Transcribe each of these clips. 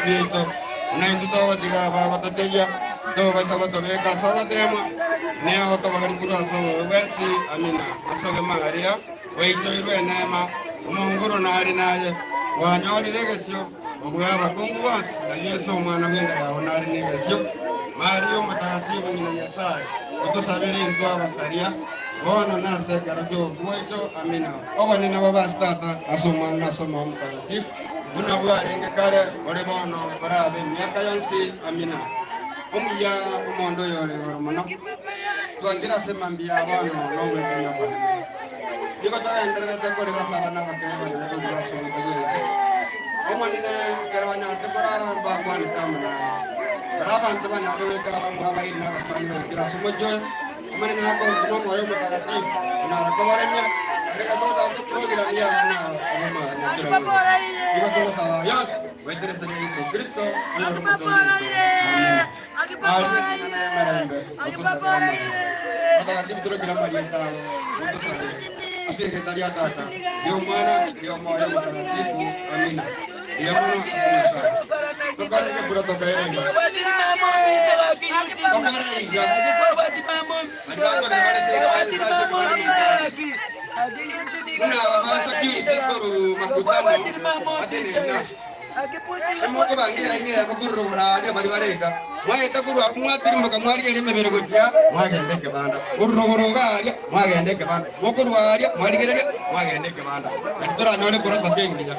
biaito, buna intwe togotiga abagotochegia, tobaisa gotobeka ase ogoteemwa, na ogotobogoria korwa ase obobe bwensi. Amina. Ase obogima aria gwaitoirwe eneema, Omonguru nare naye, kwanyorire egesio kobua abakungu bonsi, na Yeso omwana bw'enda yao nare negesio. Maria Omotagatifu ng'ina Nyasae, otosabere intwe abasaria, bono na ase ekero ki'ogokwa gwaito. Amina. Obonene bobe ase Tata, na ase Omwana, na ase Omoyo Omotagatifu, buna bwarenge kare, bore bono, borabe emiaka yonsi. Amina. Omuya omonto oyore igoro mono, twanchire ase mambia ya bono nogwekania okonene. Nigo togendererete korera ase abana abake abanene korwa ase ogoika gw'ense. Omonene ekero banyarete korara mbakwanete amo naye. Ekero abanto banyarete goika abamura abairi na abasani baikire ase omochie oyo, Omonene akontoma Omoyo Omotagatifu onyare kobaremia, reka totake program y'abana aba na kera omonto. Nigo togosaba yonsi goetera ase Yeso Kristo oyore omotongi oito. Amina. Aye otosabere amabera. Motagatifu torokire amarieta abo, otosabere. Ase erieta ria Tata, ria Omwana, ria Omoyo Omotagatifu. Amina. Mbuya mono ase Nyasae. Tokorire protocol ere iga. Tokore iga. Baria bakorire bare ase iga ase ase ekebanda gika. Buna aba ba security korwa makutano batenena. Emokobanga eraini eyemo korwa rogoro aaria baria bare iga. Mwaeta korwa abwo mwatirimboka mwarigereria emebere gochia mwagenda ekebanda. Korwa rogoro iga aaria mwagenda ekebanda. Mokorwa aaria mwarigereria mwagenda ekebanda. Naki toranyore protocol engiya.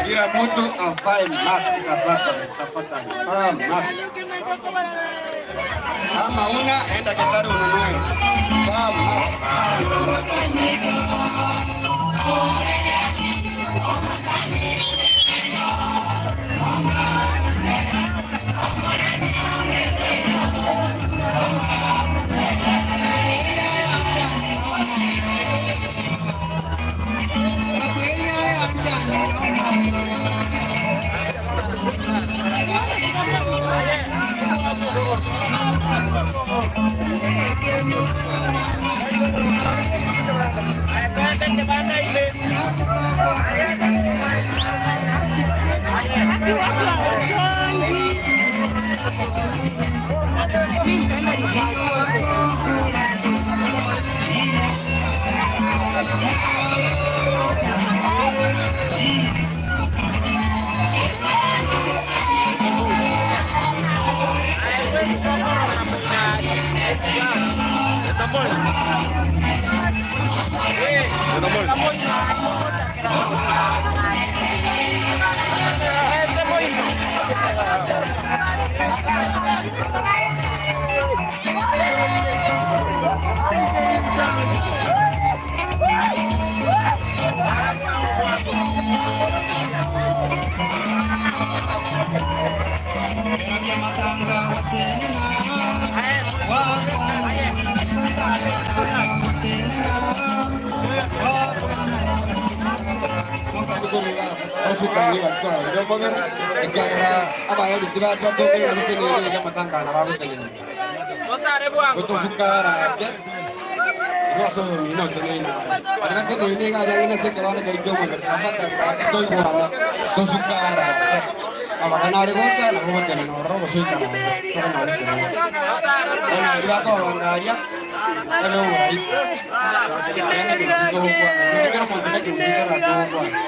Kila mtu avae mask tafadhali, tafadhali. Vaa mask. Kama huna enda Kitale ununue. Vaa mask. Ekiagera abayahudi tibatwatongeire gotenena iga amatangano bagotenena. Gotosuka arake korwa ase oyomino oteneine aro. Aria gateneine iga aria ang'e nase ekebanda keria ki'omobere, tafadhali gaki toigwana, tosuka arake. Amang'ana are gocha nabo ogotenena ororo gose oikaranse tokonyora ekerogo. Bono baria bakobanga aria. Ebe oboraisi. Yaani ekegusii togokwana. Kende kera omonto nekegusii kera togokwana.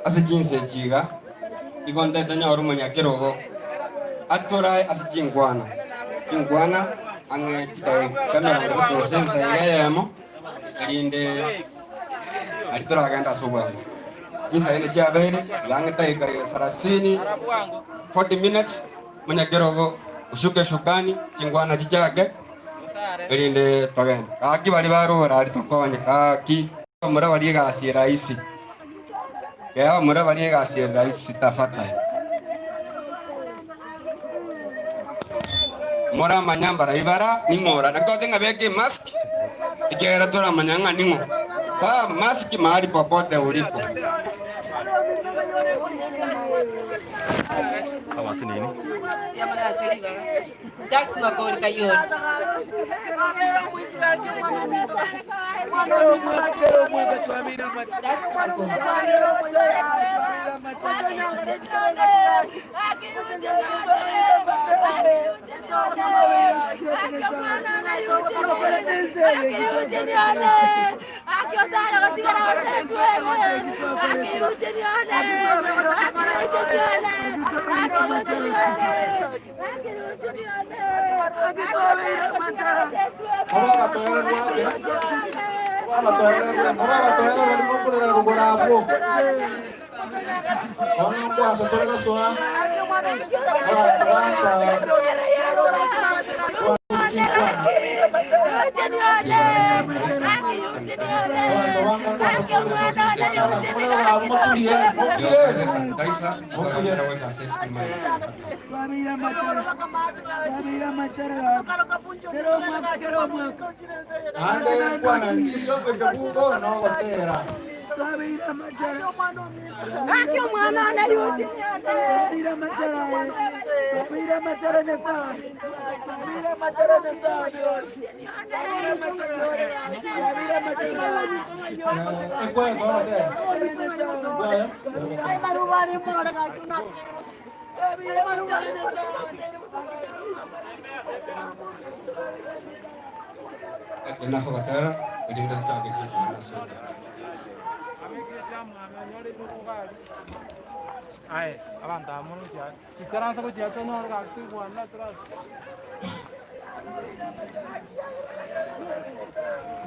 Ase chinsa echi iga, igo ntete nyore omonyakerogo atorae ase chinkwana, chinkwana ang'e chidaeka emerongo etato gose ensa iga eyemo, erinde aria toragende ase obwango. Chinsa rende chiabeire, iga ang'e dakika sarasini, 40 minutes, omonyakerogo oshuke eshukani, chinkwana chichake, erinde togende. Gaki baria barure aria tokonye, gaki abamura baria egasi erahisi, ee abamura baria egasi erahisi tafadhali. Moramanya mbarai bara ning'o ora, naki twateba ng'a beka emask, ekiagera toramanya ng'a ning'o. Vaa mask mahali popote ulipo. Abasinini. Naende nkwana nchiyo ekebugo nogotera. Ekwaya togotera. Ekwaya togotera. Ase ogotera, erinde tochake chinkwana ase obotuko.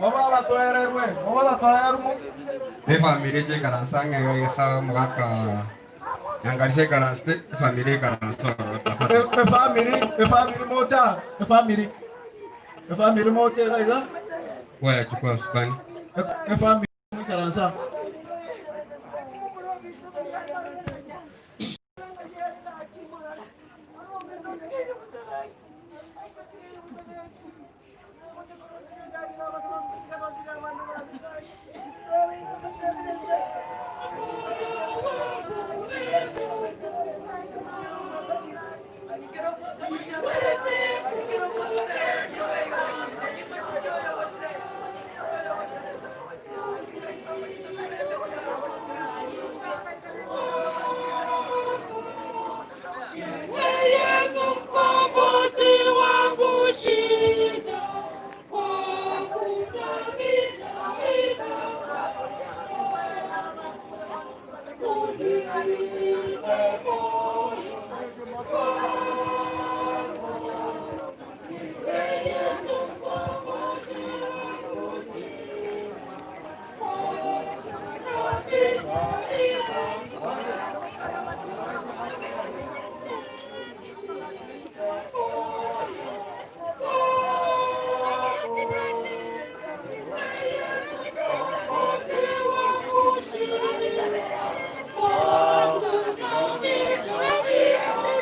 Mobe abatoererwe, mobe abatoereru mo. Efamiri eche ekaranse ang'e iga egesa omogaka Nyangarisia ekaransete, efamiri ekaranse ororo tafadhali. Efamiri, efamiri mocha, efamiri, efamiri mocha iga iga. Waya chukua usukani. Efamiri moisaransa.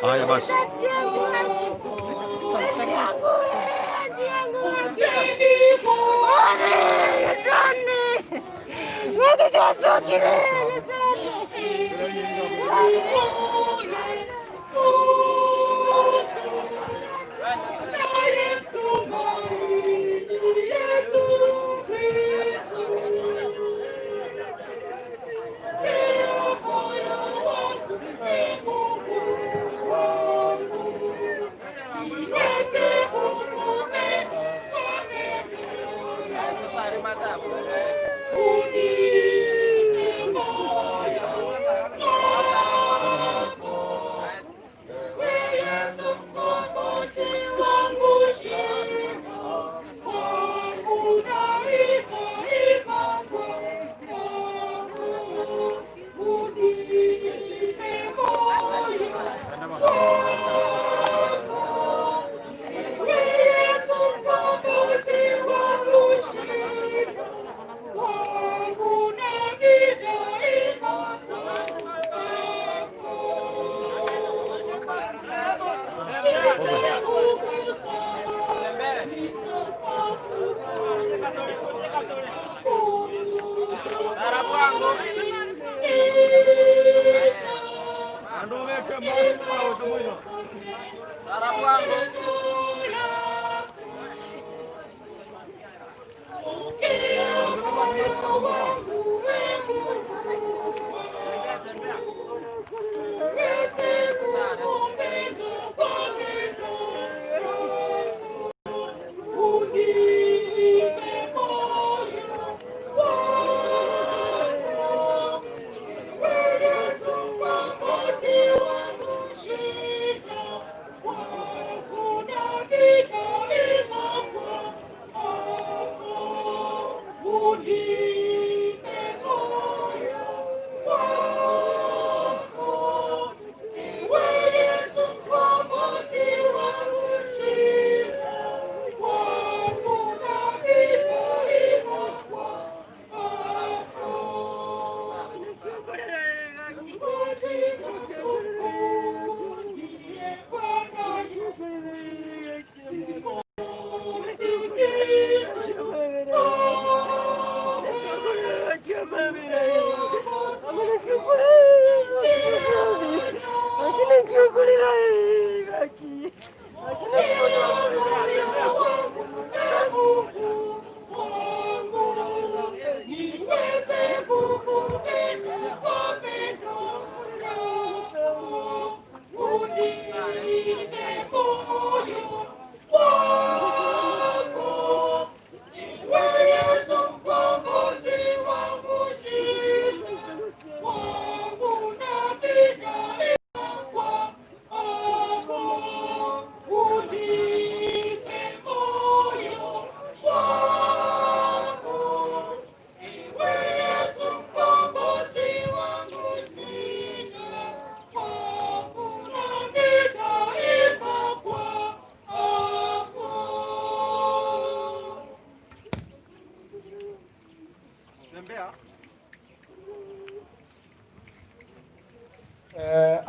Haya basi.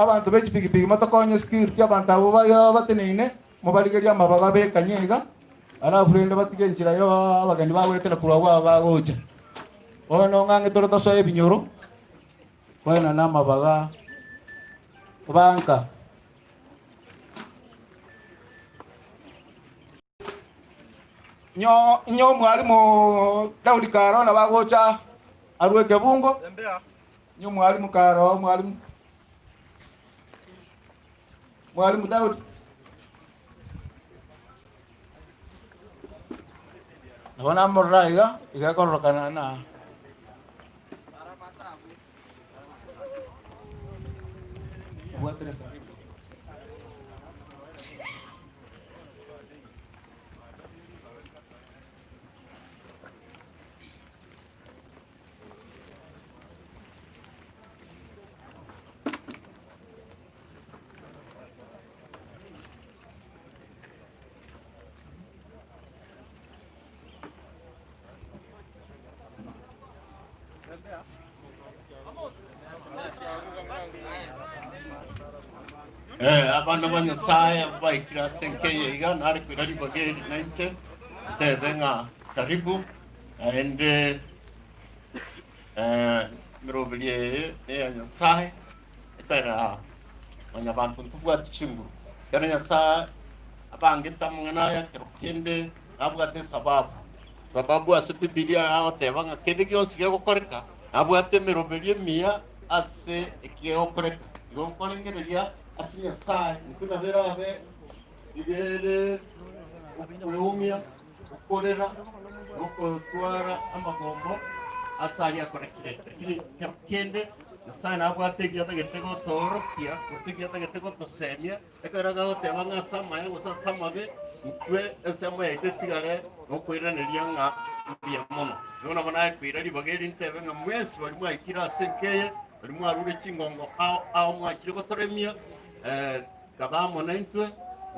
Abanto be chipigipigi motokonye security, abanto abwo baria bateneine mobarigerie amabaga bekanye iga, alafu rende batige enchera ya abageni bagoetera korwa abwo aba bagocha. Bono ng'ang'e tore tosoe ebinyoro, koenana amabaga banka. Nyo inye omwalimu Daudi Karo nabo agocha arue ekebungo. Inye omwalimu Karo, omwalimu mwalimu Daudi. Nabo namorora iga, iga ekororokana na Obwatire sa. Eh, abana ba Nyasaye abwo baikire ase enka eye iga, nare koira ribaga eri nainche, ntebe ng'a karibu, naende eh, emeroberi eye neya Nyasaye, ekera mwanyabanto ntobwati chinguru. Ekero Nyasaye abangete amang'ana aya ekero kende nabwate esababu. Sababu ase Bibilia agoteba ng'a kende gionsi gegokoreka nabwate emeroberi emiya ase ekegokoreka. Igo nkorengereria ase Nyasae intwe nabo erabe iga ere okweumia, okorera, na okotwara amagombo ase aria akorekire. Lakini ekero kende Nyasae nabwate egiatagete gotoorokia gose egiatagete gotosemia. Ekero agagoteba ng'a ase amaya gose ase amabe, intwe ensemo yaito etigare nokoiraneria ng'a mbuya mono. Igo nabo naye koira ribaga eri ntebe ng'a mwensi baria mwaikire ase enka eye, baria mwarure chingongo ao ao mwachire gotoremia, eh, kabe amo naintwe,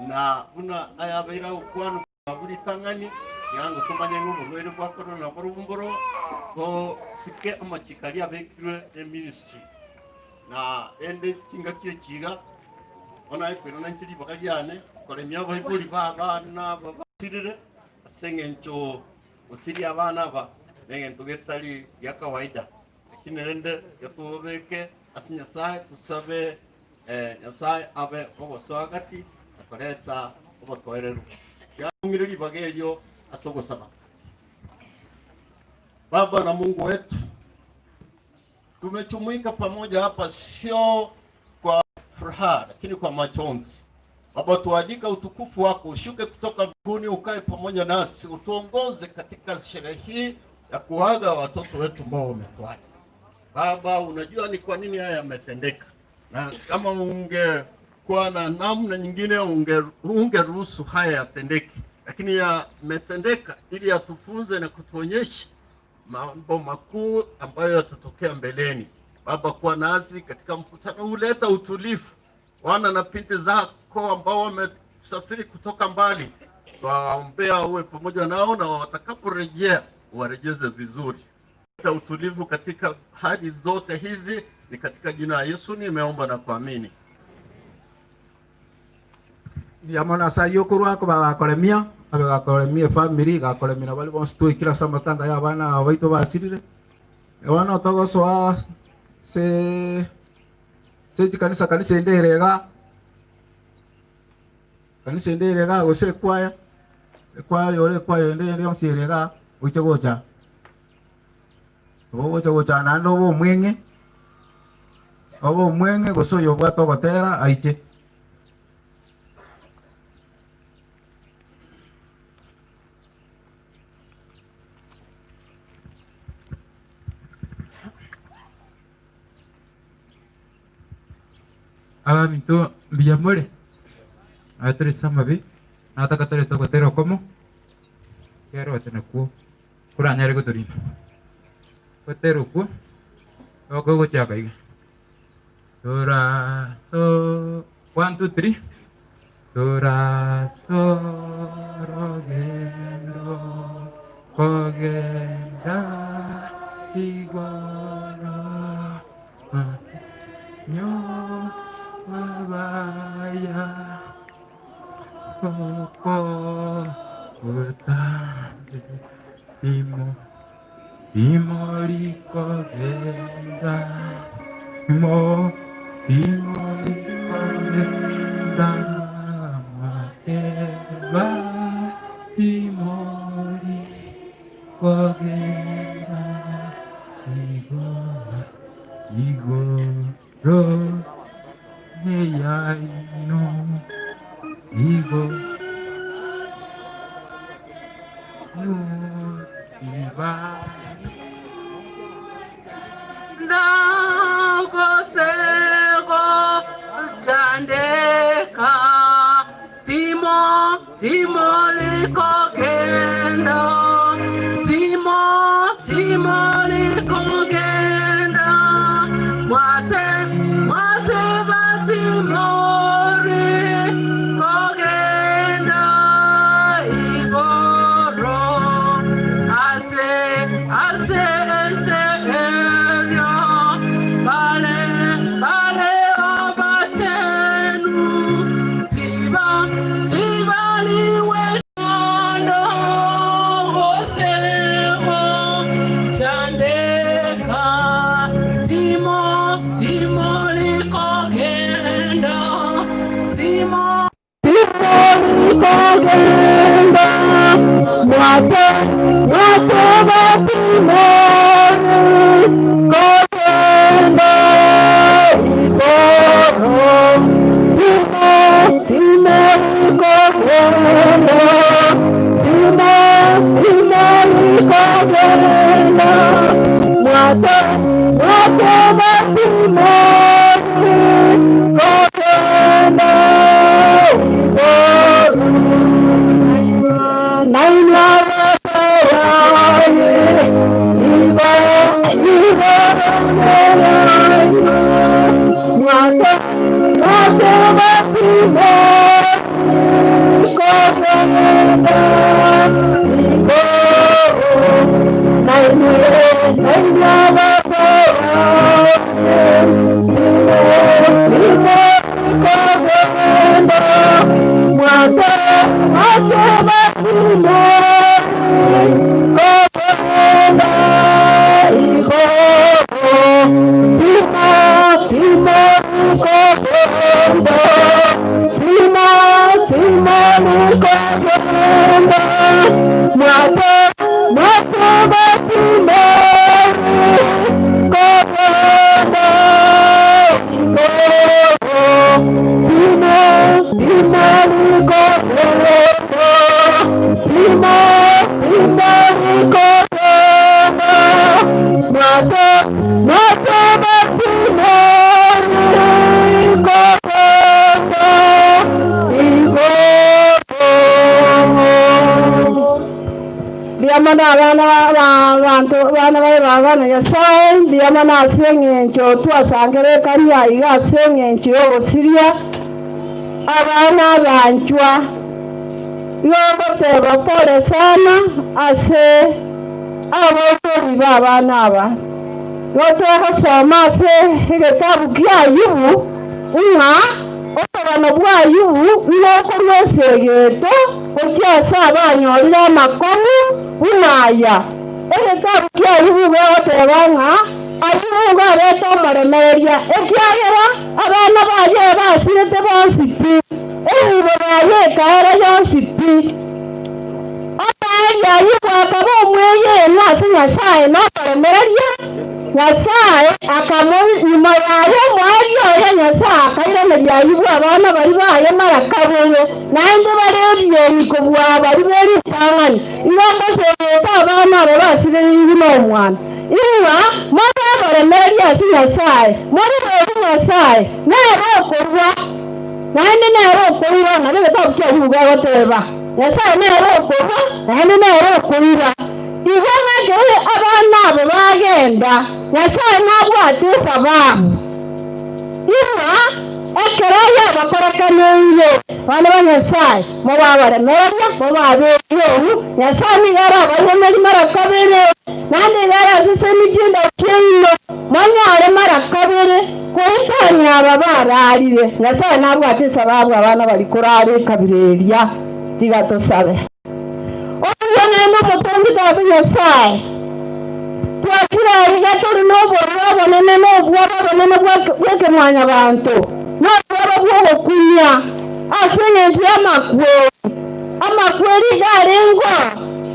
na buna ayabeire agokwanwa abwo ritang'ani, tiga ngotomanye ng'a oborwaire bwa korona borobwo mboro, tosike amachiko aria abekirwe ne ministry. Na rende chingaki echi iga, bono aye koirana inche ribaga riane, koremia abaibori b'abana aba basirire, ase eng'encho gosiria abana aba negento getari gia kawaida. Lakini rende tiga tobeke ase Nyasae, tosabe. Nyasae abe ogosoa gati na koreta obotoereru. Tiga ribaga erio ase ogosaba. Baba na Mungu wetu, tumejumuika pamoja hapa sio kwa furaha, lakini kwa majonzi. Baba, tualika utukufu wako ushuke kutoka mbinguni, ukae pamoja nasi, utuongoze katika sherehe hii ya kuaga watoto wetu ambao wametuacha. Baba, unajua ni kwa nini haya yametendeka, na kama ungekuwa na namna nyingine ungeruhusu haya yatendeke, lakini yametendeka ili yatufunze na kutuonyesha mambo makuu ambayo yatatokea mbeleni. Baba, kuwa nasi katika mkutano huu, leta utulivu. Wana na binti zako ambao wamesafiri kutoka mbali, twawaombea uwe pamoja nao, na watakaporejea uwarejeze vizuri. Leta utulivu katika hali zote hizi, ni katika jina la Yesu nimeomba na kuamini. Mbuya mono ase ayio okorwa akoba gakoremia, abe gakoremia efamiri, gakoremia na baria bonsi twaikire ase amatanga ya abana aba baito basirire. Bono togosoa ase ase chikanisa kanisa ende ere igaa, kanisa ende ere igaa gose ekwaya, ekwaya oyore ekwaya ende ere yonsi ere igaa, oche gocha. Nabo ogocha gocha naende obe omweng'e, obe omweng'e gose oyobwate ogotera aiche. Abaminto mbuya more? Aye tore ase amabe, nataka torete ogotera okomo, ekiagera nakwo koranyare gotorinda. Ogotera okwo nigo kogochaka iga, Tora so, one, two, three. Tora sorogendo kogenda igoro Nyobabaya koko otambe imo imo rikogenda imo imo rikogenda mateba imo rikogenda igoro igoro neyaino igo iba Ndagosego chandeka timo timo likogenda timo timo likogenda mwate mwate batimori kogenda igoro ase ase ase erio bale bale abatenu tiba tibaliwe ndo gosego chandeka timo timo likogenda timo Kogenda mwate mwate batimori kogenda igoro timo timo kogenda timo timo kogenda mwate mwate batimori kogenda igoro Bono abana b'abanto, abana baye baba na Nyasae, mbuya mono ase engencho twasangererekania aiga ase engencho y'ogosiria abana abanchwa. Igo ngoteba pole sana ase abaibori b'abana aba. Igo togosoma ase egetabu kia Ayubu ng'a obogano bwa Ayubu nigo okorwa esegeto gochia ase abanyorire amakong'u buna aya. Egetabu kia Ayubu gegoteba ng'a Ayubu igo abete omoremereria, ekiagera abana baye basirete bonsi pi, enibo yaye ekaera yonsi pi. Omoerio Ayubu akaba omwegenwa ase Nyasae na omoremereria, Nyasae akamoa nyuma yaye omoerio oye Nyasae akairaneria Ayubu abana baria baye mara kabere, naende bare ebieni kobua baria be ritang'ani. Igo ngoseegeta abana aba basibereirwe nomwana, ing'a mobe abaremereria ase Nyasae, morigererie Nyasae, nere okorua, naende nere okoira. Nabo egetabu kia Ayubu gegoteba, Nyasae nere okorua, naende nere okoira. Igo ng'a ekero abana aba bagenda, Nyasae nabwate esababu. Ing'a ekero ayabakorekaneire, abana ba Nyasae, mobe abaremereria, mobe abeegenwa, Nyasae nigo arabairanerie mara kabere, naende iga arasesenie chinda chiaino, monyore mara kabere goetania aba bararire. Nyasae nabwate esababu abana baria korara ekabira eria. Tiga tosabe. Omuya naende omotongi Tata Nyasae, twachire aiga tore nobororo obonene na obwoba obonene bw'ekemwanyabanto, na obwoba bw'ogokumia ase engencho y'amakweri. Amakweri iga arengeo,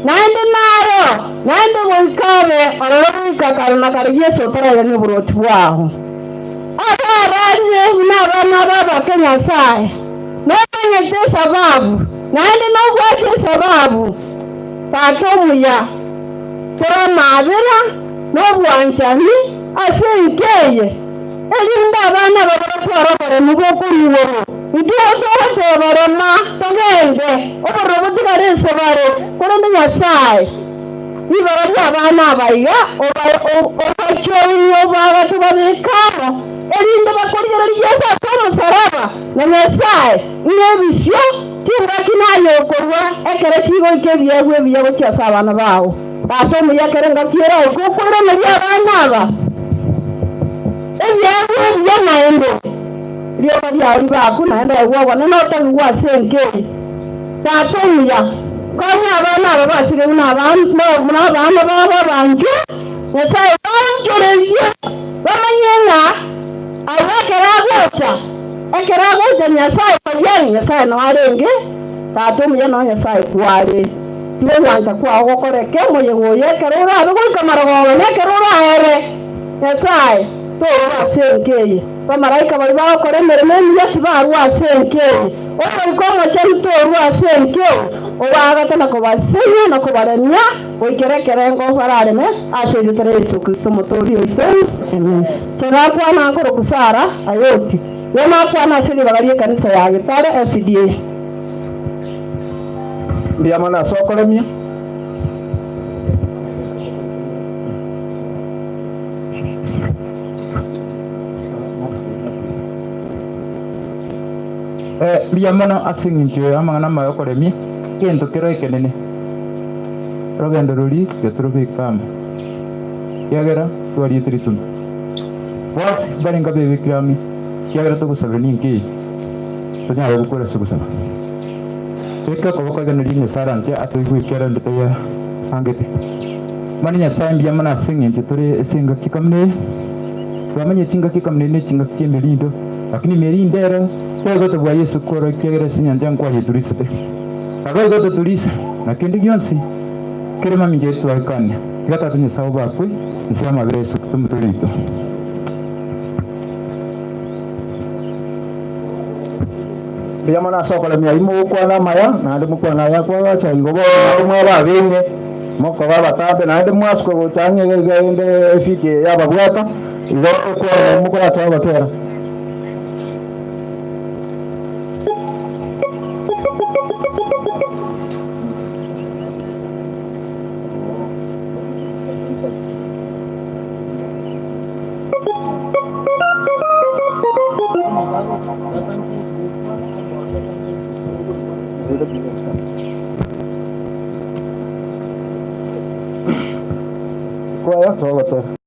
naende naro, naende goika abe ororo goika kare na kare Yeso otarairania oborwoti bwao. Abararire buna abana aba abake Nyasae, Nomanyete esababu, naende nobwate esababu, Tata omuya, tore amaabera na obwanchani ase enka eye, erinde abana aba baratware oboremu bokorwa igoro. Intwe togoteba rema togende, obororo botigare ase bare, korende Nyasae, ribaga ri'abana aba iga obachoirie obagate babeke amo, erinde bakorigererie Yeso ase omosaraba. Na Nyasae, ng'a ebisio chingaki naye okorua ekero chigoika ebiegwa ebiya gochia ase abana bao. Tata omuya ekero engaki eraike okoiraneria abana aba ebiegwa ebiya naende rioka riao ribaku naende oegwe obonene otogigwe ase enka eye. Tata omuya, konya abana aba basire buna abana babo abanchwa, Nyasae baonchorerie bamanye ng'a Agwo ekero agocha, ekero agocha Nyasae koyia, Nyasae noo arenge, Tata omuya noo Nyasae kware. Tiga ogwancha kwao gokoreke omoyega oyo ekero orabe goika marogoba na ekero oraere. Nyasae, torua ase enka eye. Bamalaika baria bagokora emeremo emiya tibarua ase enka eye. Omoika Omochenu torua ase enka eye, obaagate na kobasenia na kobaremia. Goikera ekerengo barareme ase erieta ria Yeso Kristo Omotooria oito. Amen. Inche nakwana nkorokwa Sara Ayoti, igo nakwana ase ribaga ri'ekanisa ya Getare SDA. Mbuya mono ase okoremia. Mbuya mono ase eng'encho y'amang'ana amaya okoremia, egento kero ekenene. Orogendo roria tigatorobeke amo, ekiagera twariete rituma. Bonsi mbarenge abebekire amo, ekiagera togosabera ninki eye, tonyare gokora ase ogosaba. Beka okoboko igana riria Nyasae aranche atoigwe ekiagera onde taiyo angete. Mani Nyasae mbuya mono ase eng'encho tore ase engaki ikomi na eye, twamanyire chingaki ikomi na eye ne chingaki chi'emerindo, lakini emerindo ero togotebwa Yeso korwa ekiagera ase enyancha nkwayeturisete. Naboigo toturise, na kende gionsi kere mamincha yaito twagekania. Tiga Tata Nyasae obakwe inse y'amabera a Yeso Kristo Omotoori oito. Mbuya mono ase okoremia ayio mogokwana amaya, naende mokwane aya akoagacha igo bono naende mwaba abenge, mokoba abatambe, naende mwasuka gocha ang'e iga iga rende efiki eye yababwata, igo okwana mokorache ogotera. Kwaya twagotera.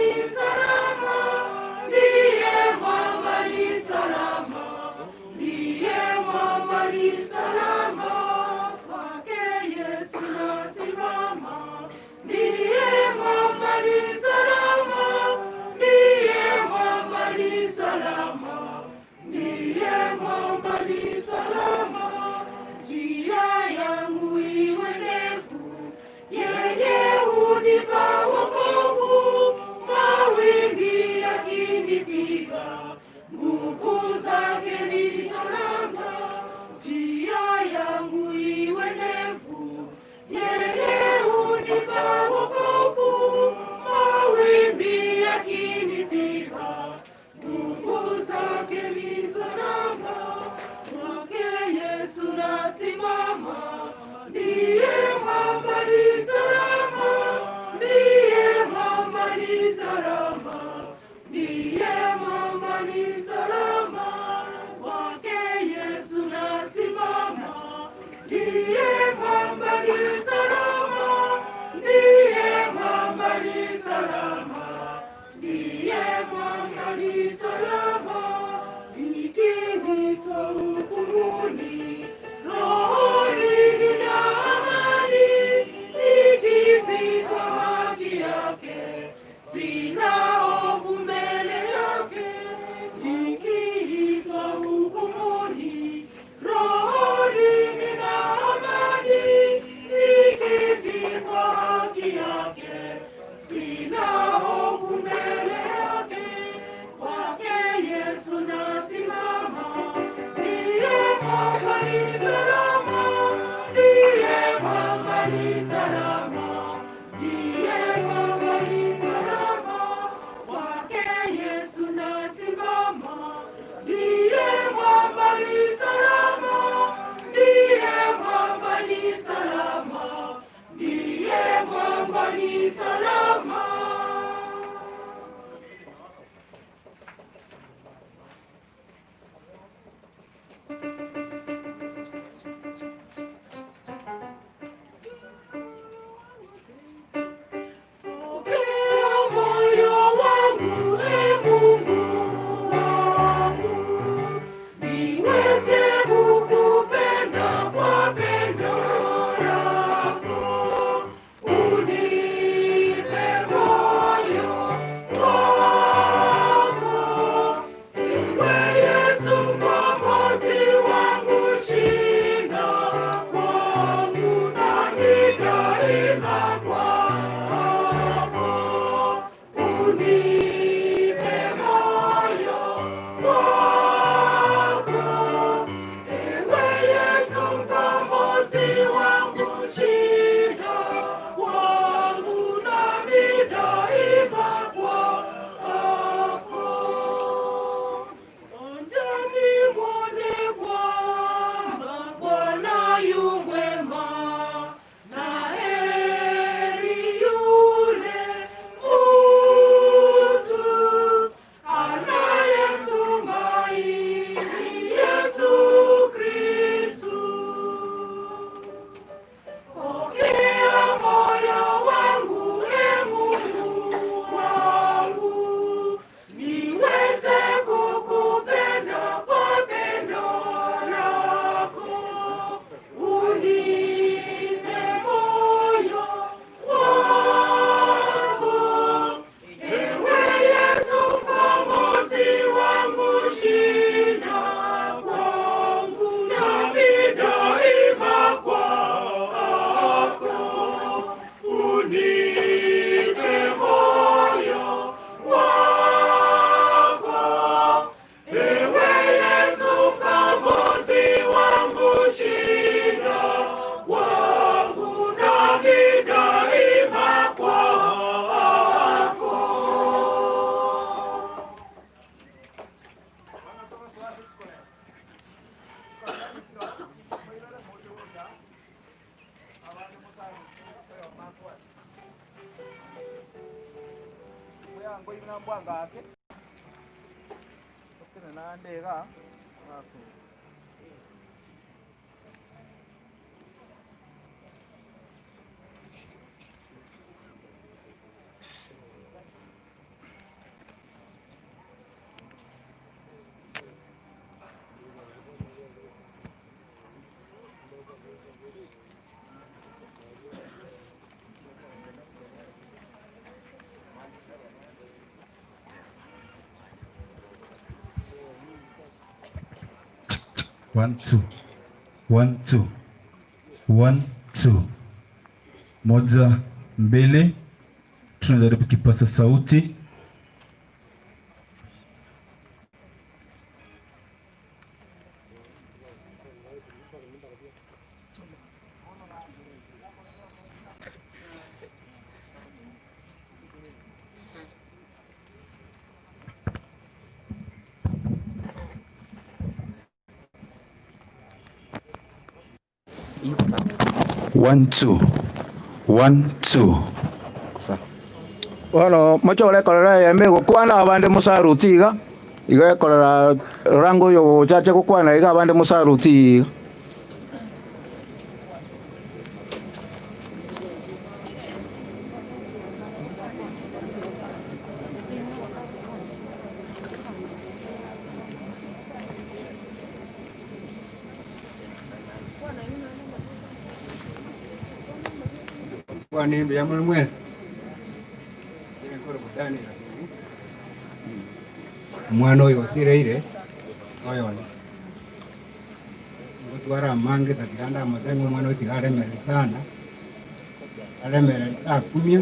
ni salama, ndiye mwamba ni salama, ndiye mwamba ni salama, kwake Yesu nasimama. Ndiye mwamba ni salama, ndiye mwamba ni salama, ndiye mwamba ni salama. Njia yangu iwe ndefu, yeye hunipa wokovu. Mawimbi yakinipiga, nguvu zake ni salama. Njia yangu iwe ndefu, yeye hunipa wokovu. Mawimbi yakinipiga, nguvu zake ni salama. Kwake Yesu nasimama, ndiye mwamba ni salama, ndiye mwamba ni salama, ndiye mwamba ni salama. Kwake Yesu nasimama, ndiye mwamba ni salama, ndiye mwamba ni salama, ndiye mwamba ni salama. Nikiitwa hukumuni, rohoni nina amani, nikivikwa haki yake, sina hofu mbele yake. Nikiitwa hukumuni, rohoni nina amani, nikivikwa haki yake, sina hofu mbele yake. Kwake Yesu nasimama, ndiye mwamba ni salama, ndiye mwamba ni salama, ndiye mwamba ni salama. Kwake Yesu nasimama, ndiye mwamba ni salama, ndiye mwamba ni salama, ndiye mwamba ni salama. Pokea moyo wangu, e Mungu wangu, niweze kukupenda kwa pendo lako. Unipe moyo wako, ewe Yesu Mkombozi wangu, shinda kwangu nami daima kwako. Unipe moyo wako, ewe Yesu Mkombozi wangu, shinda kwangu nami daima kwako. Onjani mwone kwamba Bwana yu mwema, na heri yule mtu anayemtumaini Yesu Kristu. Pokea moyo wangu, e Mungu wangu, niweze kukupenda kwa pendo lako. Unipe moyo wako, ewe Yesu Mkombozi wangu, shinda kwangu nami daima kwako. Unipe moyo wako, ewe Yesu Mkombozi wangu, shinda kwangu nami daima kwako. One two one two one two moja mbili, tunajaribu kipasa sauti. One two one two. Bono mochore korora eyemo egokwana abande mosaruti iga, iga ekorora rora ng'a oyo ogocha ache gokwana iga abande mosaruti iga. Kwana imbuya more mwensi, nigo nkorokwa Daniel Akinyi, omwana oyo osireire noyone. Ngotwara amange tatiga ndamotebie ng'a omwana oyo tiga aremereri sana, aremereri takumia,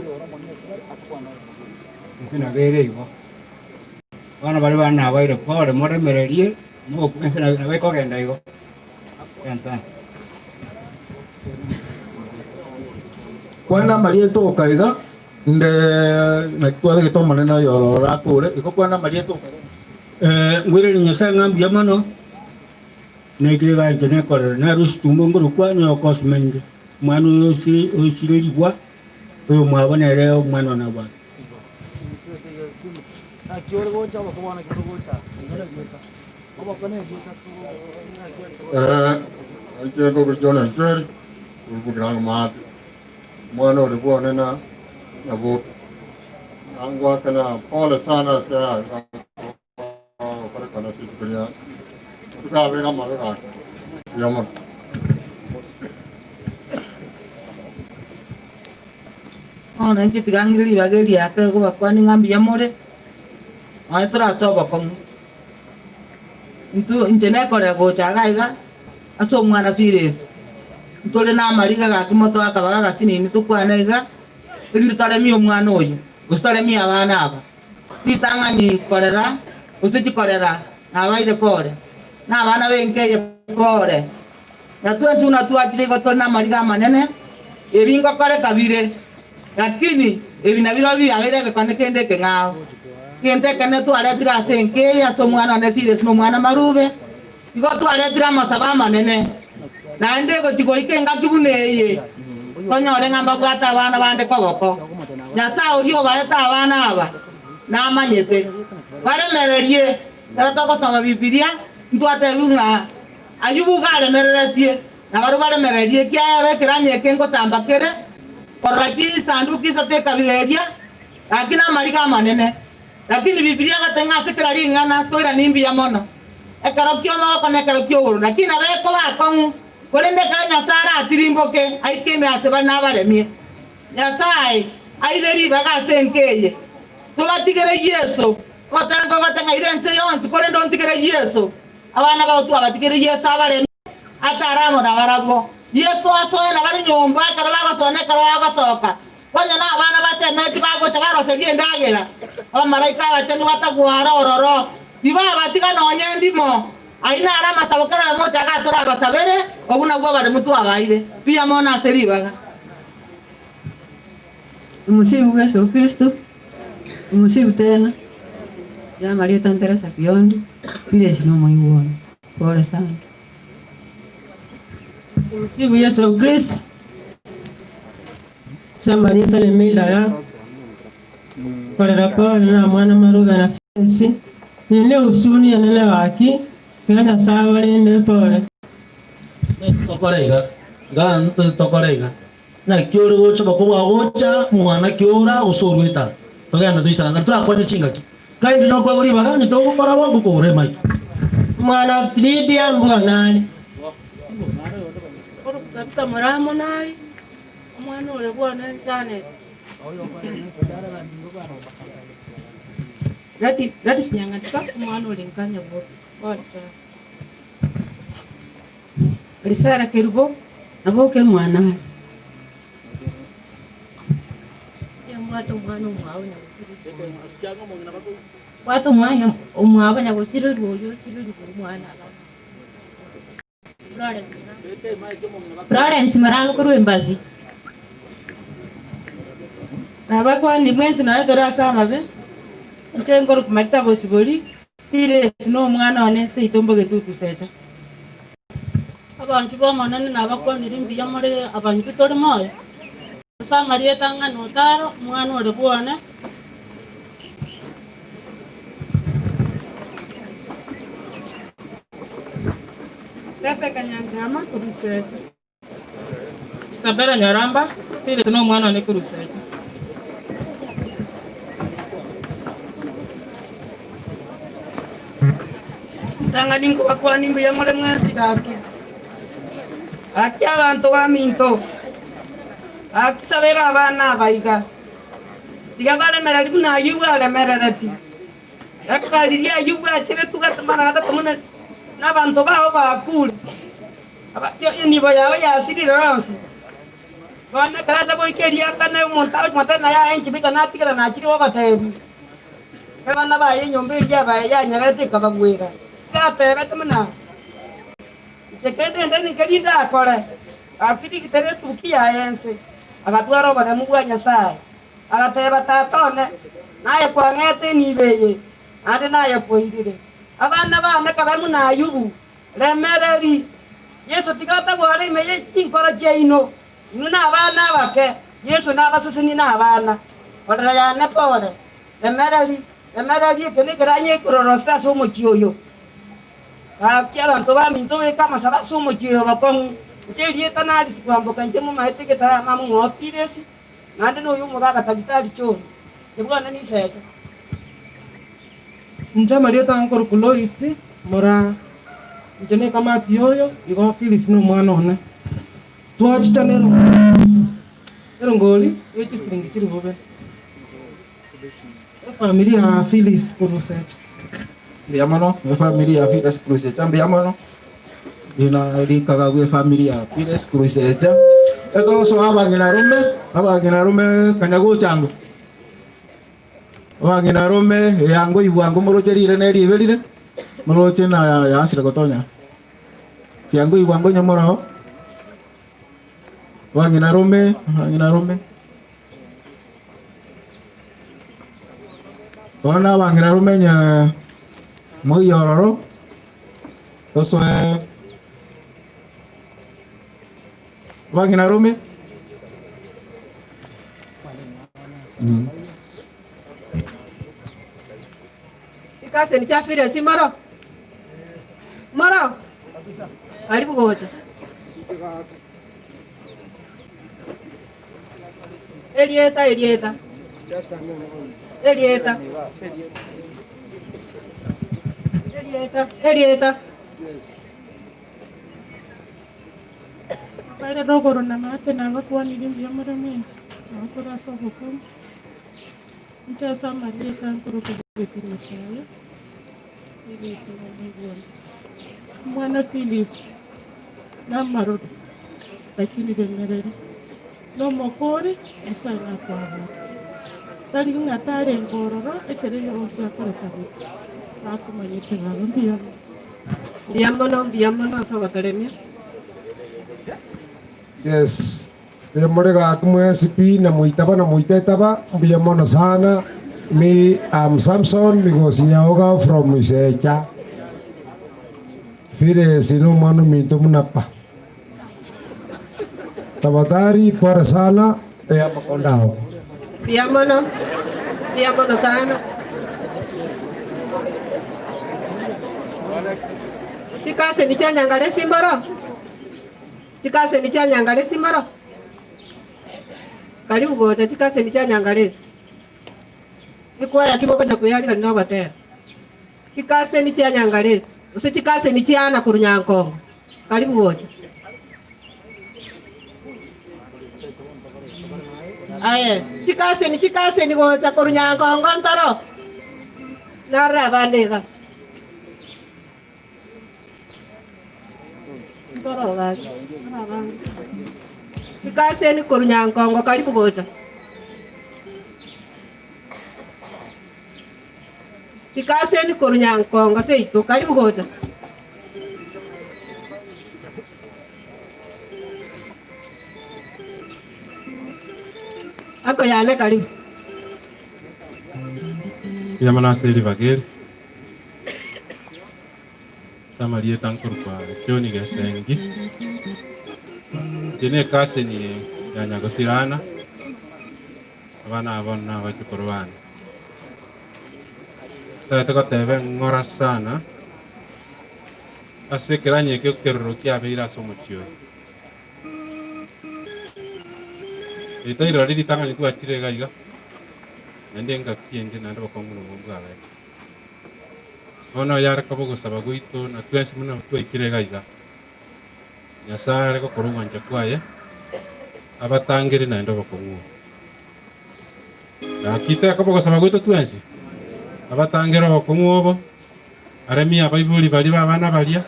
inse nabo ere igo. Bono baria bane nabaire pole moremererie, mokumie inse nabo ekogenda igo. Asante. Kwana amarieta oka iga, inde naki twabegete Omonene oyo ororo akure, igo kwana amarieta oka iga. Ngwererie Nyasae ng'a mbuya mono, Naikire iga inche nekorera, naro situmbo nkorokwa nyokosumainge, omwana oyo osirerigwa, oyomwabo nere omwana one bwango. Inche ngogochia Njeri, korwa Maate, omwana ore bwane na Nyaboke. Nangwakana pole sana ase Gokorekana ase rituko ria tikabeire amabe gaki buya mono. Bono inche tiga ng'ire ribaga eri ake gobakwania ng'a mbuya more, nonya tore ase obokong'u. Intwe inche nekorera gocha iga iga ase omwana Filis, ntore namariga gaki motoe akabaga agasinini tokwane iga, erinde toremie omwana oyo, gose toremie abana aba. Ritang'ani korera, gose chikorera, nabaire kore, na abana b'enka eye kore. Na twensi buna twachire igo tore namariga amanene, ebi ngokoreka bire, lakini ebi nabirobio biabeire egekone kende ekeng'ao. Egento ekenene twaretire ase enka eye ase omwana one Firesi na omwana Marube, igo twaretire amasabo amanene, naende egochia goika engaki buna eye, tonyore ng'a mbabwate abana bande koboko. Nyasae oria obaete abana aba namanyete. Baremererie. Ekero togosoma Bibilia, ntwatebigwe ng'a Ayubu iga aremereretie, na barabwo baremererie, ekiagera ekeranya eke ngosamba kere, korora chisanduki isato ekabira eria, gaki namariga amanene. Lakini Bibilia egoteba ng'a ase kera ring'ana toiranie mbuya mono, ekero ki'omogoko na ekero ki'obororo. Lakini nabo ekoba akong'u, korende ekero Nyasae aratirimboke aike ime ase bare nabaremie. Nyasae aire ribaga ase enka eye, tobatigere Yeso. Ogotera nkogoteba ng'a ira ense yonsi, korende ontigere Yeso. Abana bao twabatigere Yeso abaremie, atare amo nabarabwo. Yeso asoe nabare nyomba ekero bagosoa na ekero bagosoka. Konya nabana basemeretie bagocha baroserie endagera, abamalaika abachenu batagware ororo, tibabatiga nonya endimo. Ayio naro amasabo kera oyomo ocha gatorabasabere, obwo nabwo oboremu twabaeire. Mbuya mono ase ribaga. Omusigu Yeso Kristo, omusigu tena, ya amarieta Nteresa Kiondi, Piresi nomoigwa one. Pole sana. Omusigu Yeso Kristo, ase amarieta ne Milda yako, korera pole na mwana Marube na Piresi, ninde husuni enene gaki, tiga Nyasae abarende pole. Tokore iga, iga tokore iga. Naki ore gocha boko bwa gocha, mwana ki ora gose oruete aa? Togende toisaranse, torakonye chingaki. Kaindi nokoegwa ribaga onye togokora bo, ngokogora emic. Mwana Lydia mbwana are. Tabitha Muramo nare, omwana ore bwane Janet. Gladys Nyang'atisa, omwana ore nka Nyaboke. Pole sana. Marisela Kerubo, naboke mwana are. Mbwate omwana omwabo nyagosirerwa Mbwate omwana omwabo nyagosirerwa oyo osirerigwe omwana Florence Morango korwa Embazi. Nabakwani mwensi nonya tore ase amabe, inche nkorokwa Marita Bosibori, Tiresi nomwana one seito mbogetutu secha. Abanchwa b'Omonene nabakwanire mbuya more abanchwa tore moyo, ase amarieta ang'ana otaro, omwana ore bwone. Rebeka Nyanchama korwa Secha. Isabella Nyaramba, Phyllis nomwana one korwa Secha. Ritang'ani nkobakwania mbuya more mwensi gaki. Gaki abanto baminto, gaki sabera abana aba iga, tiga baremereri buna Ayubu aremerereti. Ekogera riria Ayubu acheretwe gatamana gatato buna nabanto bao bakure, enibo yabo yasirire yonsi. Bono ekero acha goika eriakana omonto agocha naye aye inche goika natigara nachire gogoteebia. Abana baye enyomba eria yabaye yanyagerete ekabagwera. Gatebete buna, Inche kende inde ninki ndakore? Gakirigitera etukia yaye ense, agatwara oboremu bwa Nyasae. Agateba, Tata one, naye kwang'ete enibo eye, naende naye kwairire. Abana baane kabe buna Ayubu, remereri. Yeso tiga atagware ime ye chinkoro chiaino, inwe nabana abake, Yeso nabasesenie nabana. Orera yane pore, remereri, remereri eke nekeranya ekororosa ase omochie oyo. Gaki abanto baminto beke amasabo ase omochie oyo bokong'u. Inche erieta narisi kwamboka inche momaete egetarama amo ng'o Tiresi, naende noyo omogaka Tagitari John, kebwana nisecha. Inche amarieta aa nkorokwa Lois Moraa, inche nekamati y'oyo, igo Phyllis nomwana one. Twachicha nerongori ye chisiringi chilifu ibere. Efamiri ya Phyllis korwa Secha. Mbuya mono, efamiri ya Phyllis korwa Secha mbuya mono. Rina rikaga bwe efamiri ya Phyllis korwa Secha. Etogosoa abang'ina rome, abang'ina rome kanya gochango. Abang'ina rome eyango ibwango moroche rire ne ribe rire, moroche na yansire gotonya. Kiango ibwango onye moroo. Abang'ina rome, abang'ina rome. Bono abang'ina rome onye moiyo ororo, tosoe abang'ina rome. Chikaseni chia Firesi moro moro karibu gocha. Erieta erieta erieta erieta erieta. Abaire rogoro na maate nabakwanire mbuya more mwensi, nabakore ase obokong'u. Inche ase amarieta nkorokwa Betty Nyasaye, Phyllis Nyamigoni. Omwana Phyllis namaroro lakini remereri, nomokori Nyasaye nakwabere. Tari ng'a tarenge ororo ekero egionsi akoreka bobe, nakomanyete baba mbuya mono. Mbuya mono, mbuya mono ase ogotoremia. Yes, mbuya more gaki mwensi pi na moitaba na moitetaba, mbuya mono sana. Me am Samson Migosi Nyaoga from Isecha. Phyllis no omwana ominto buna pa. Tafadhali pole sana eya amakonda ao. Mbuya mono, mbuya mono sana. Chikaseni chia Nyangaresi mboro? Chikaseni chia Nyangaresi mboro? Karibu gocha chikaseni chia Nyangaresi. Ekwaya ki mokonya koyarigania nogotera? Chikaseni chia Nyangaresi, gose chikaseni chia Anna korwa Nyankongo. Karibu gocha. Aye, chikaseni chikaseni gocha korwa Nyankongo ntoro. Narora abande iga. Mboro gaki, abange. Chikaseni korwa Nyankongo karibu gocha. Chikaseni korwa Nyankongo seito karibu gocha. Ako yane karibu. Mbuya mono ase ribaga eri. Ase amarieta nkorokwa John Gesengi. Inche ne ecousin ya Nyagosirana, abana aba bono nabachukuru bane. Ntagete goteba eng'ora sana ase ekeranyo eke ekeroro kiabeire ase omochie oyo. Ritairo riria ritang'ani twachire iga iga, naende engaki ende naende bokong'u nobwo mbwabete. Bono oyare koba ogosaba gwaito na twensi buna twaikire iga iga, Nyasae are gokora ogwancha kwaye, abatangere naende obokong'u obo. Gaki tekoba ogosaba gwaito twensi, abatangere obokong'u obo, aremie abaibori baria b'abana baria,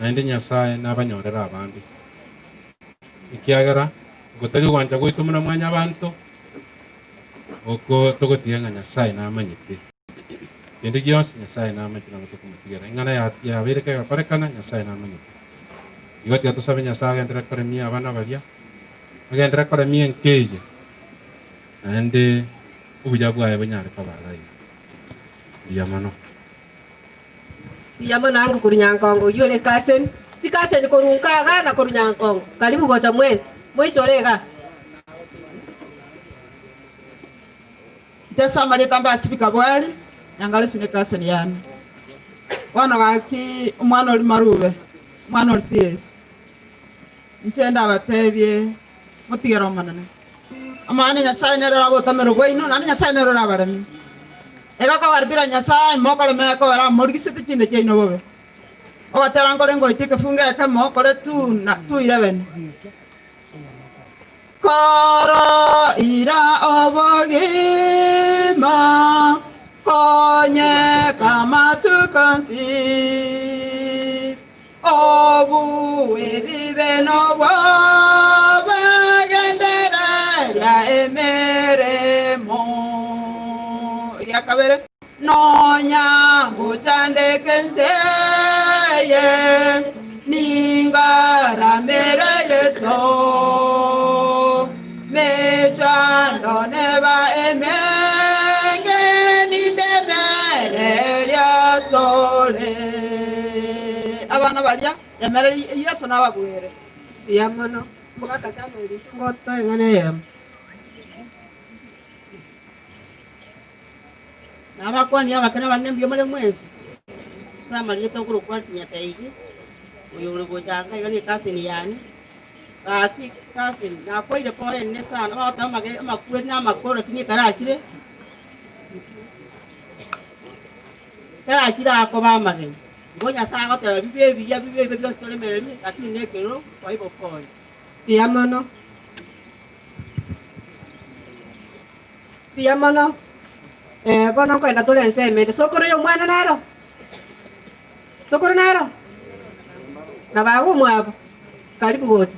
naende Nyasae nabanyorere abande. Ekiagera gotari ogwancha gwaito buna mwanyabanto, oko togotiga ng'a Nyasae namanyete. Kende gionsi Nyasae namanyete nabo tokomotigera. Eng'ana yabeire kegokorekana, Nyasae namanyete. Igo tiga tosabe Nyasae agenderere koremia abana baria, agenderere koremia enka eye, naende obuya bwaye bonyare koba iga iga. Mbuya mono. Mbuya mono ango korwa Nyankongo oyio ore cousin, ti cousin korwa Nkaga na korwa Nyankongo. Karibu gocha mwensi, moichore igaa. Inche ase amarieta mbasibi Kabwari, Nyangaresi ne cousin yane. Bono gaki omwana oria Marube, omwana oria Phyllis, inche ndabatebie motigere Omonene. Omanyene Nyasae nere orabe obotamero bwaino, naende Nyasae nere orabaremie. Iga kobaribire Nyasae, mokoremia ekogera morigisete chinde chiaino bobe. Ogotera nkore ngoitie ekefungo ekemo kore 2 na 2:11. Koro ira obogima, konyeka amatuko onsi. Obue ebibe nobwoba, gendereria emeremo. Egia kabere, Nonya ngochandeke ense eye, ningaramere Yeso. Mechando neba emenge, nindemereria asore. Abana baria, remereria Yeso nabagwere. Mbuya mono, omogaka Samuel, intwe ngotoe eng'ana eyemo. Nabakwani abake na abanene mbuya more mwensi, ase amarieta okorokwa Nyateigi, oyore gocha anga iga ne cousin yane. Gaki cousin, nakwaire pole nene sana, bagoteba amage amakweri na amakoro lakini ekero achire, ekero achire akoba amageni. Igo Nyasaye agoteba bibe ebiya bibe ebibe bionsi toremererie, lakini na ekeroro kwa hivyo pole. Mbuya mono. Mbuya mono. Eh, bono nkoenda tore ensemo ende. Sokoro ya omwana nero? Sokoro nero? Na baba omwabo? Karibu gocha.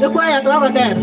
Ekwaya twagotera.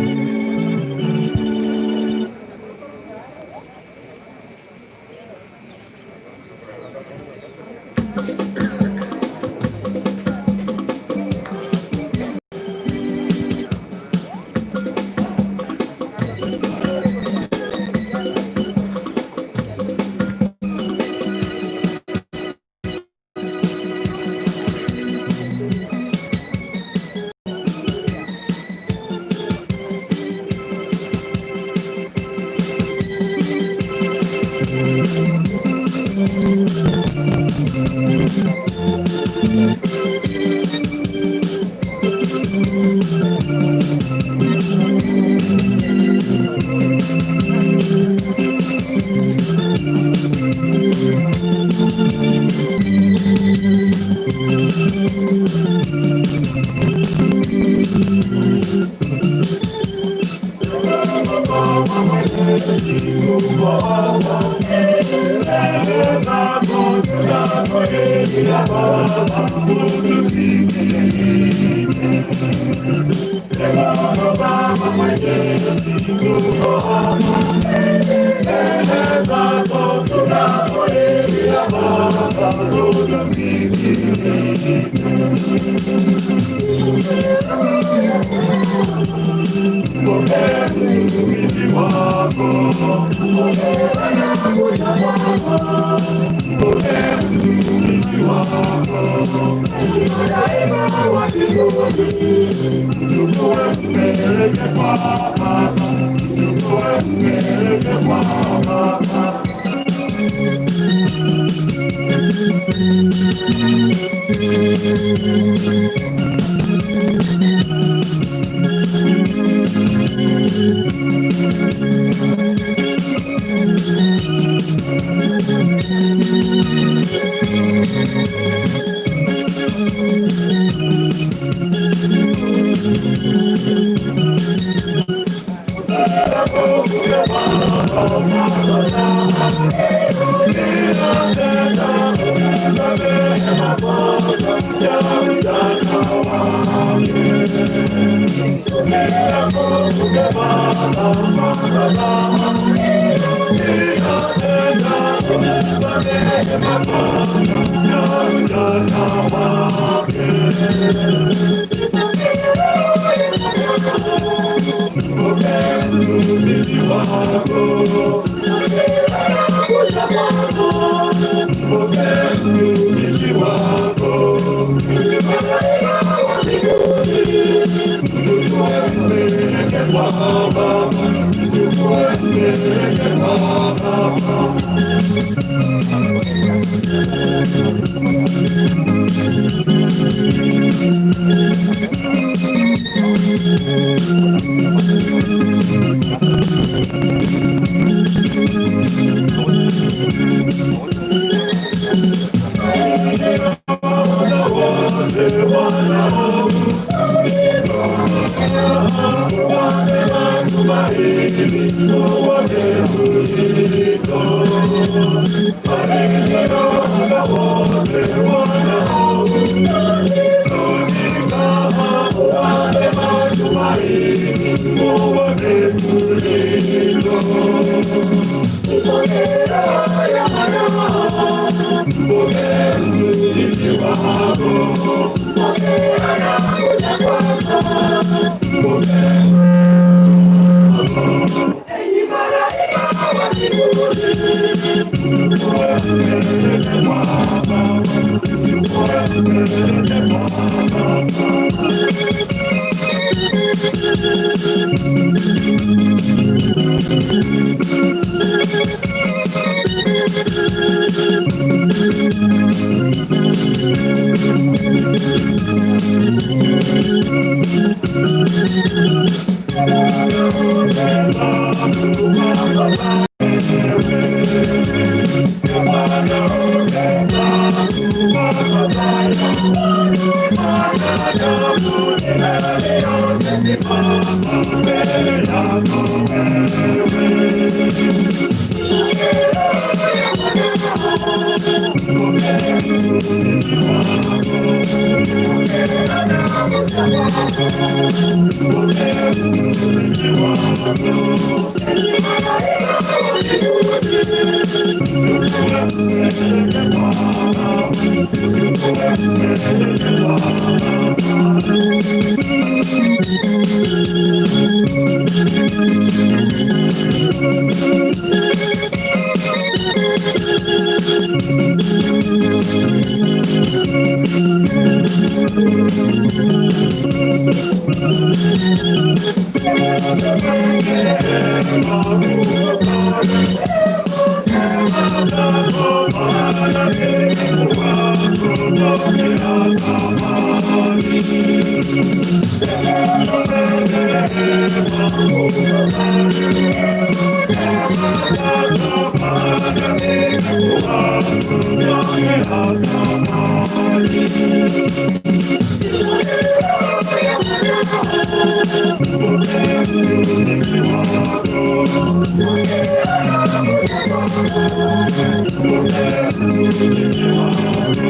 Thank you.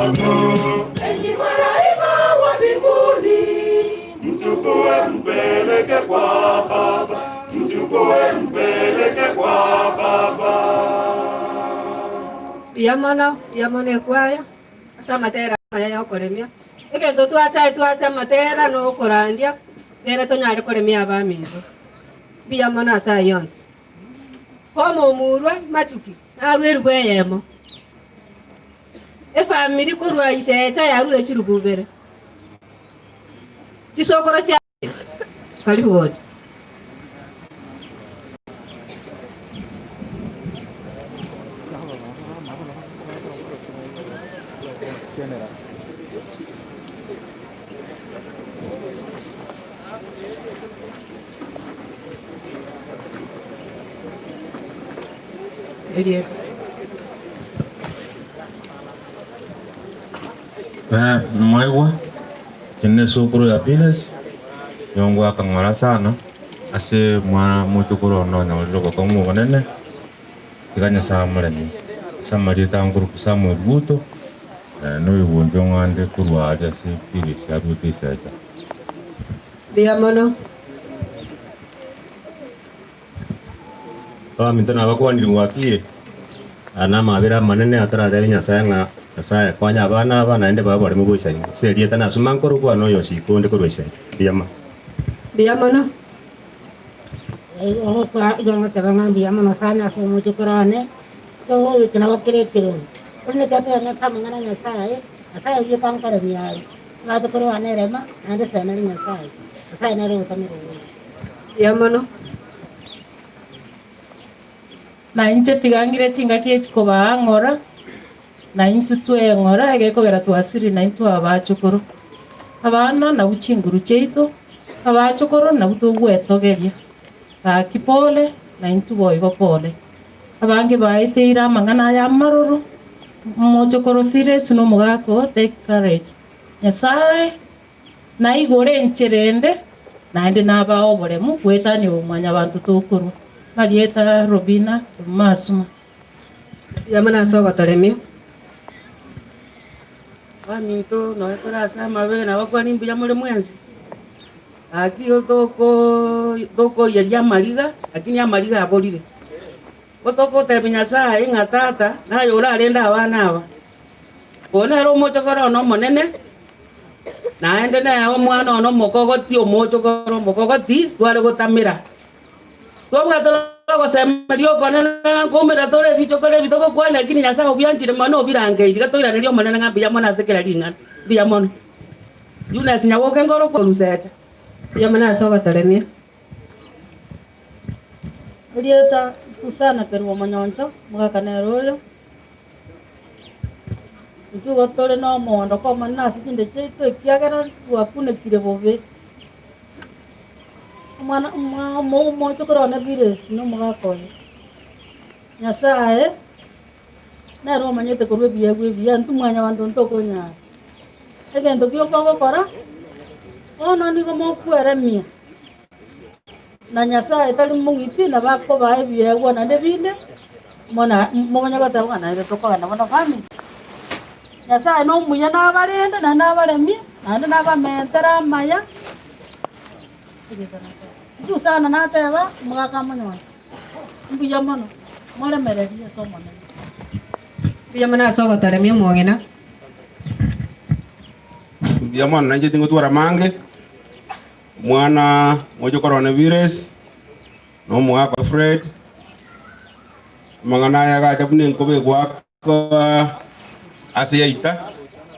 Enyi malaika wa mbinguni, mchukue mpeleke kwa Baba, mchukue mpeleke kwa Baba. Mbuya mono, mbuya mono ekwaya, ase amatera aya ya okoremia. Egento twachaye twacha amatera na okorandia, nere tonyare koremia abaminto. Mbuya mono ase ayio onsi. Bono omurwe machuki, narwe erubu eyemo. Efamiri korwa isecha yarure chirubu ibere. Chisokoro chia Karibu gocha. Erieta. Eh, mwaigwa kine sukuru ya Piles nyongwa akang'ora sana ase mwana mochokoro one onyorire obokong'u obonene tiga Nyasaye amoremie ase amarieta ankoruku Samuel Ruto eh, noyogoncha ong'ande korwa aria ase Piles aruete esecha. Mbuya mono. Abaminto nabakwanire mwakire, aya namabera amanene atoratebie Nyasae ng'a Nyasae konya abana aba naende babe oboremu goisaine. Ase erieta nasuma nkorokwa na oyosika onde korwa isiko. Mbuya mono. Mbuya mono. Ogokwa igo ngoteba ng'a mbuya mono sana ase omochokoro one, togoika nabo kere ekerongo. Korende ekero togeng'ete amang'ana a Nyasaye, Nyasaye oyio tankoremia are, tobwate korwana eremo, naende semeri Nyasaye, Nyasaye nere ogotamera obobe. Mbuya mono. Na inche tiga ng'ire chingaki echi kobaa ng'ora, na intwe tweng'ora, egekogera twasirire naintwe abachokoro. Abana nabwo chinguru chiaito, abachokoro nabwo togwetogeria. Gaki pole, na intwe boigo pole. Abange baeteire amang'ana aya amaroro, omochokoro Phyllis na omogaka oo take courage. Nyasae naigore enchera ende, naende nabae oboremu goetania obomwanyabanto tokorwa. Marieta Robina Masuma. Mbuya mono ase ogotoremia. Baminto, nonya tore ase amabe, nabakwane mbuya more mwensi. Gaki igo toko tokoiyeria amariga, lakini amariga aborire. Igo togotebia Nyasaye ng'a Tata, naye orarende abana aba. Oyo nere omochokoro one omonene, naende nere omwana one omokogoti, omochokoro omokogoti tware gotamera. Twabwate ogosemeria okonene ng'a nkoumera tore ebichokoro ebi togokwana, lakini Nyasae obianchire mono obirangeiri. Tiga toiranerie Omonene ng'a mbuya mono ase kera ring'ana. Mbuya mono. Eunice Nyaboke nkore okorusecha. Mbuya mono ase ogotoremia. Erieta Susana Kerubo Omonyoncho, omogaka nere oyo. Intwe igo tore nomoondoko omonene ase chinda chiaito, ekiagera twakunekire bobe. Omwana omwa omo omochokoro one Bilesi na omogaka oye, Nyasaye nere omanyete korwa ebiegwa ebiya, intwe mwanyabanto ntokonyara. Egento gioka ogokora, bono nigo mokweremia. Na Nyasae tari mong'iti, nabo akobaa ebiegwa naende binde, muna momanye goteba ng'a naende tokogenda bono family. Nyasae nomuya nabarende naende nabaremie, naende nabamentere amaya, Susana nateba, omogaka amonyore, mbuya mono, moremererie ase Omonene. Mbuya mono ase ogotoremia omong'ina. Mbuya mono nainche tingotwara mange. Omwana mochokoro one Pires, na omogaka Fred, amang'ana aya agacha buna enkoba egoaka ase yaita,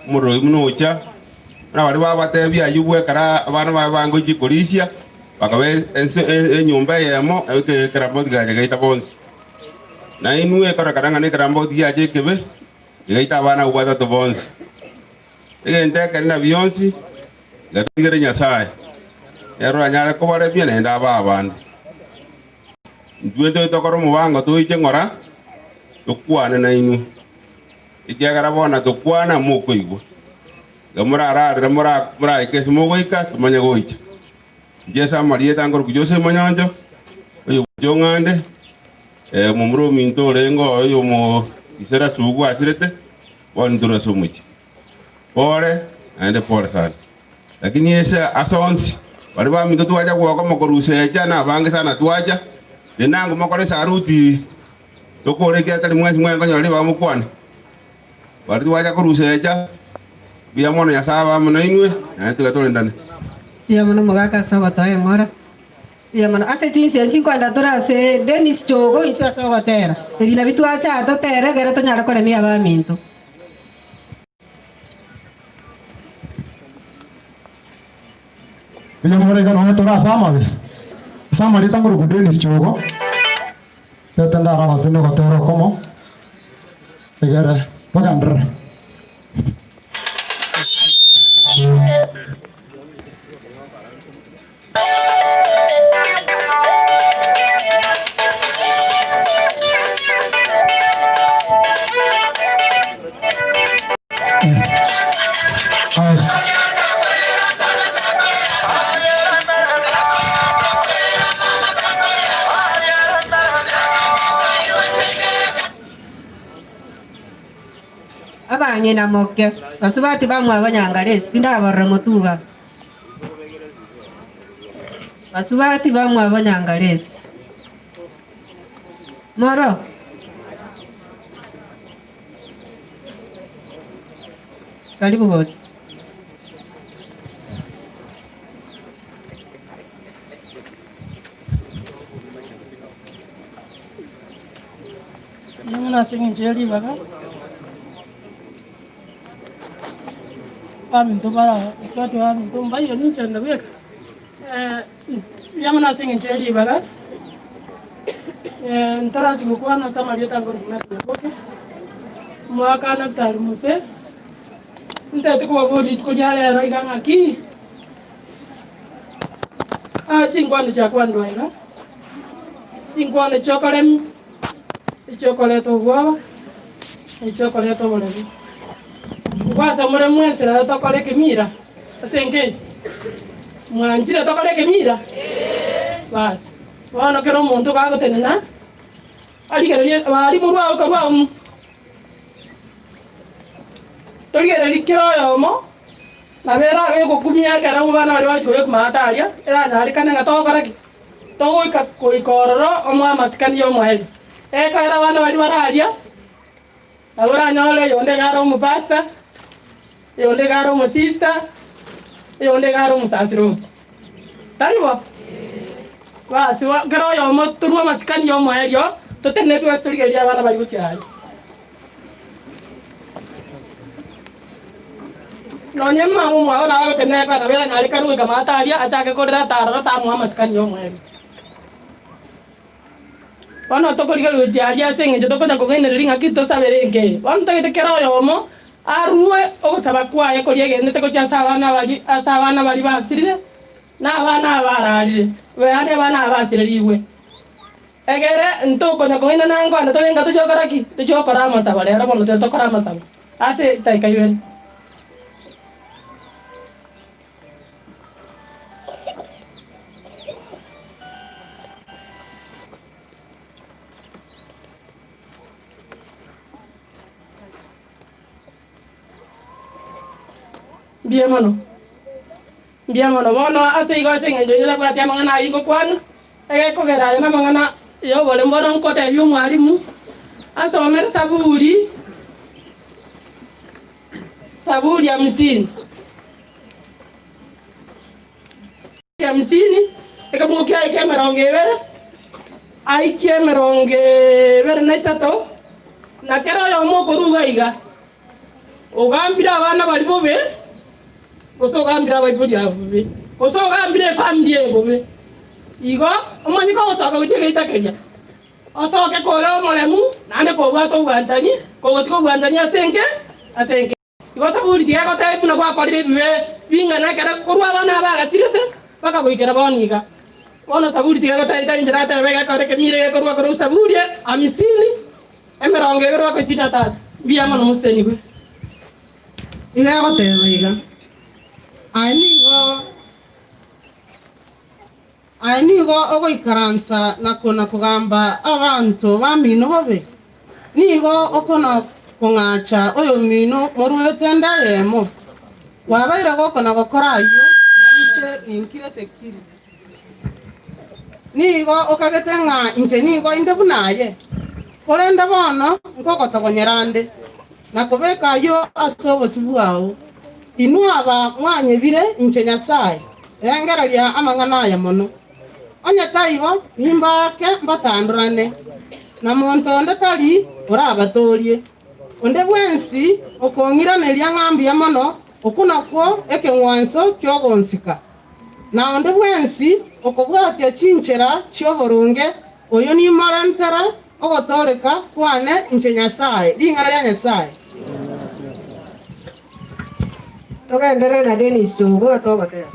omorero oyio buna ocha, buna baria babatebia ayio bwekero abana baye bangochia korisia, bakaba ense enyomba eyemo ekerambauti kigacha geita bonsi. Na inwe ekorekana ng'a nekerambauti giacha ekebe, gegaita abana abwo batato bonsi. Egento ekere na bionsi, Gatigerie Nyasae, nere oranyare kobaremia naende abae abande. Intwe ntoi tokore omobango toiche ng'ora, tokwane nainwe, ekiagera bono tokwana mokoigwa. Iga morararere moraike ase mogoika, tomanye goicha. Inche ase amarieta nkorokwa Jose Monyoncho, oyo bwancha ong'ande, omomura ominto orenge oyo omo Isera Sugu asirete, bono intore ase omochie. Pore, naende pore sana. Lakini ase ase onsi, baria baminto twacha gwoka mokorusecha na abange sana twacha, rende nango mokore esaruti tokore ekiagera tari mwensi mwenkonyora ribaga mokwane. Baria twacha korusecha, mbuya mono Nyasae abe amo nainwe, naende tiga torendane. Mbuya mono omogaka ase ogotoa eng'ora. Mbuya mono. Ase chinsa echi nkwenda tore ase Dennis Chogo intwe ase ogotera. Ebi nabio twacha totere ekero tonyare koremia abaminto. Mbuya more iga nonya tore ase amabe, ase amarieta ngorokwa Dennis Chogo, tete ndarabe ase nogotera okomo, egere togenderere. Abang'ina moke, basubati bamwabo Nyangaresi, tindabarora motuga. Basubati bamwabo Nyangaresi. Moro. Karibu gocha. Buna ase eng'encho ye ribaga, Baminto bara basubati baminto mbayo ninche onde bweka, mbuya mono ase eng'encho ye ribaga, ntarachia gokwana ase amarieta nkorokwa Matthew Nyaboke, omwaka Naftali Mose, ntagete kobaboria rituko ria rero iga ng'aki, chinkwano chiakwanirwe aiga, chinkwano chiokoremia, echiokoreta obwoba, echiokoreta oboremu. Bwata more mwensi rero tokore ekemira ase enka eye. Mwanchire tokore ekemira? Basi, bono kera omonto gagotenena, arigererie baria morwa korwa. Torigereria kera oyomo, nabo erabe egokumia ekero abana baria bagochia kobekwa maate aria, eranyarekane ng'a togokora ki? Togoika goika ororo omoe amasikani y'omoerio. Ekero abana baria bararia, nabo oranyore oyonde iga are omopastor, oyonde iga are omosister, oyonde iga are omosansiroti. Tari bo? Basi kera oyomo torue amasikani y'omoerio, totenene twensi torigererie abana baria gochia aria. Nonya mama omwabo nabo agotenena ekero nabo eranyarekane goika maate aria achake korera tarora tamoa amasikani y'omoerio. Bono tokorigereria gochia aria ase eng'encho tokonya kong'ainereria ng'aki tosabere enka eye. Bono ntagete kera oyomo arue ogosaba kwaye koria egenete gochia ase abana baria ase abana baria basirire, na abana aba bararire, yaani abana aba basirerigwe. Egere ntokonya kong'aina na nkwane tore inga tochia gokora ki? Tochia gokora amasabo rero bono tiga tokore amasabo ase edaika ibere. Mbuya mono. Mbuya mono. Bono ase igo ase engencho inche tabwati amang'ana ayio ngokwana, egekogera aya namang'ana y'oboremu. Bono nkotebia omwalimu asomere Saburi, Saburi hamsini, hamsini, ekebugu kiaye kia emerongo ebere, aikie emerongo ebere na isato, na kera oyomo okorwa iga iga. Ogambire abana baria bobe, gose ogambire abaibori abo bobe, gose ogambire efamiri eye bobe. Igo omanye kogosoka gochia egeita keria, osoke kore omoremu, naende kobwate obwanchani, kogotiga obwanchani ase enke ase enke. Igo Saburi tiga egotebia buna gwakorire ebibe bing'ana ekero korwa abana aba bagasirete mpaka goikera bono iga. Bono Saburi tiga egotebia tari inche natebe egekore ekemira egekorwa korwa Saburi hamsini. Emerongo ebere goika isini na tatu. Mbuya mono mosesenigwe. Iga agoteba iga, Aye nigo aye nigo ogoikaransa na kona-kogamba abanto bamino bobe? Nigo okona-kong'acha oyomino moruete enda eyemo? Kwabeire gokona-gokora ayio, na inche ninkirete kiri. Nigo okagete ng'a inche nigo inde buna aye? Korende bono nkogotogonyera nde, na kobeka ayio ase obosio bwao. Inwe aba mwanyebire inche Nyasae, rengereria amang'ana aya mono. Onye taibo, nimbaake mbatandorane, na monto onde tari orabatoorie. Onde bwensi okong'iraneria ng'a mbuya mono, okwo nakwo ekeng'wanso ki'ogonsika. Na onde bwensi okobwatia chinchera chi'oboronge, oyio nimorentere ogotooreka kwane inche Nyasae. Ring'ana ria Nyasae. Togenderere na Dennis Chogo atogoteba.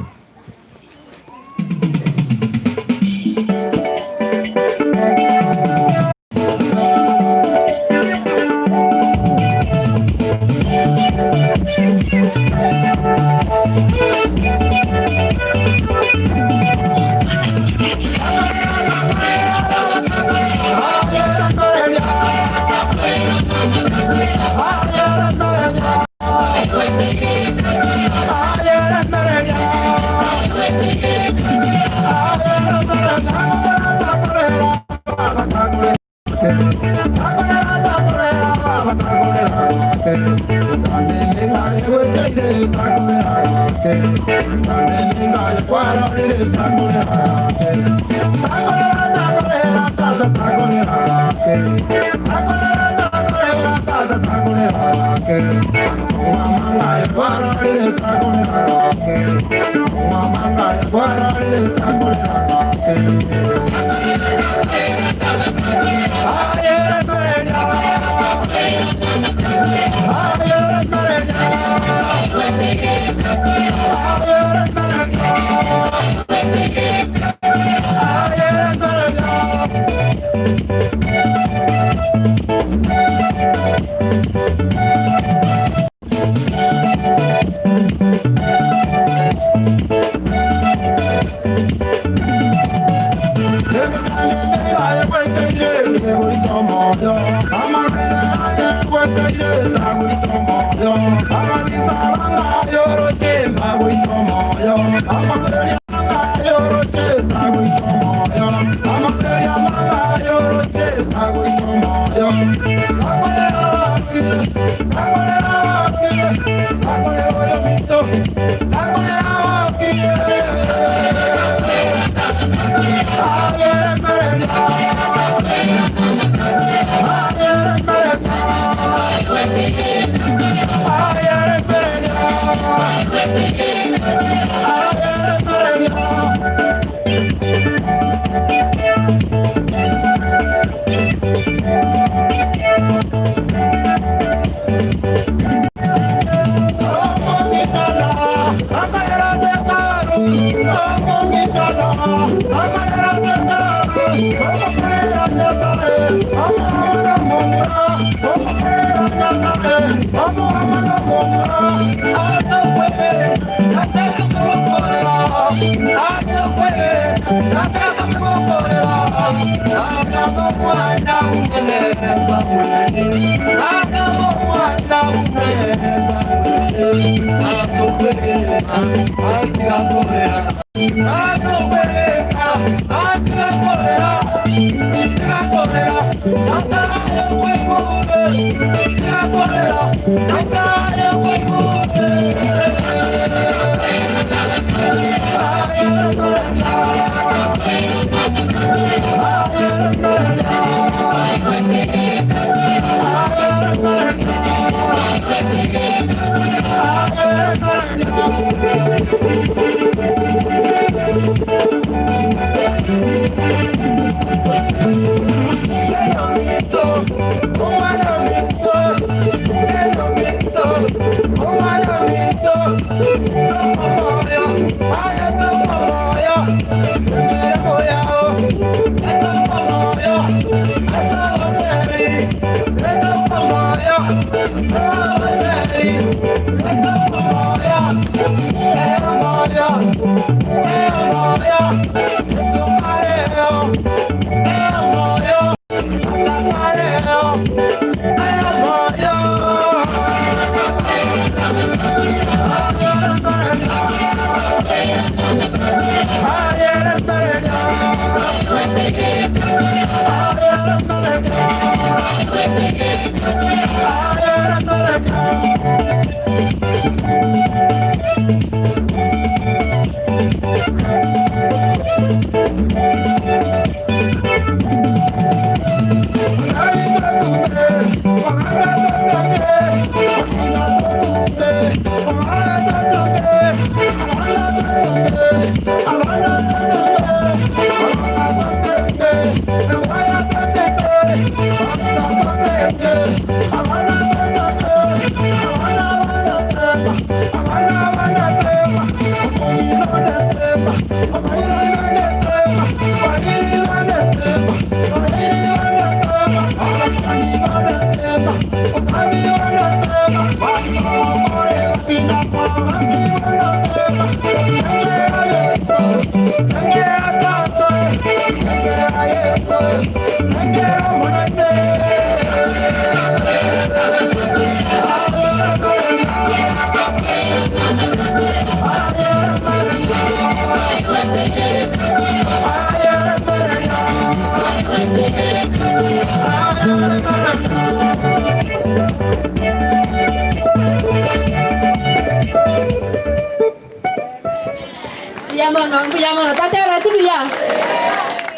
Mbuya mono, mbuya mono, tatera ti buya.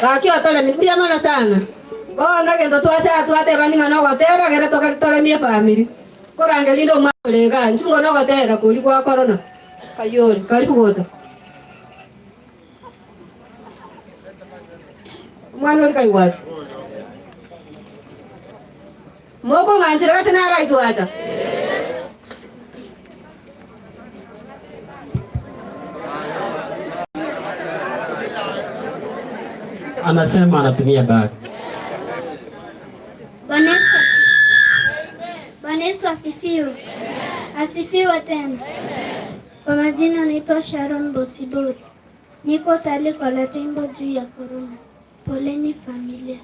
Gaki otoremi mbuya mono sana. Bono egento twacha twatebani ng'a nogotera egere togere toremie efamiri. Korange rinde omwana ore igaa, inchuo ng'a nogotera koria gwa korona. Kayio ore, karibu gocha. Omwana oria kaigwate. Mokong'anchera gose naraitwacha? Anasema anatumia bag. Bwana Yesu asifiwe. Bwana Yesu asifiwe. Asifiwe tena. Kwa majina naitwa Sharon Bosibori. Niko tayari kwa wimbo juu ya korona. Poleni familia.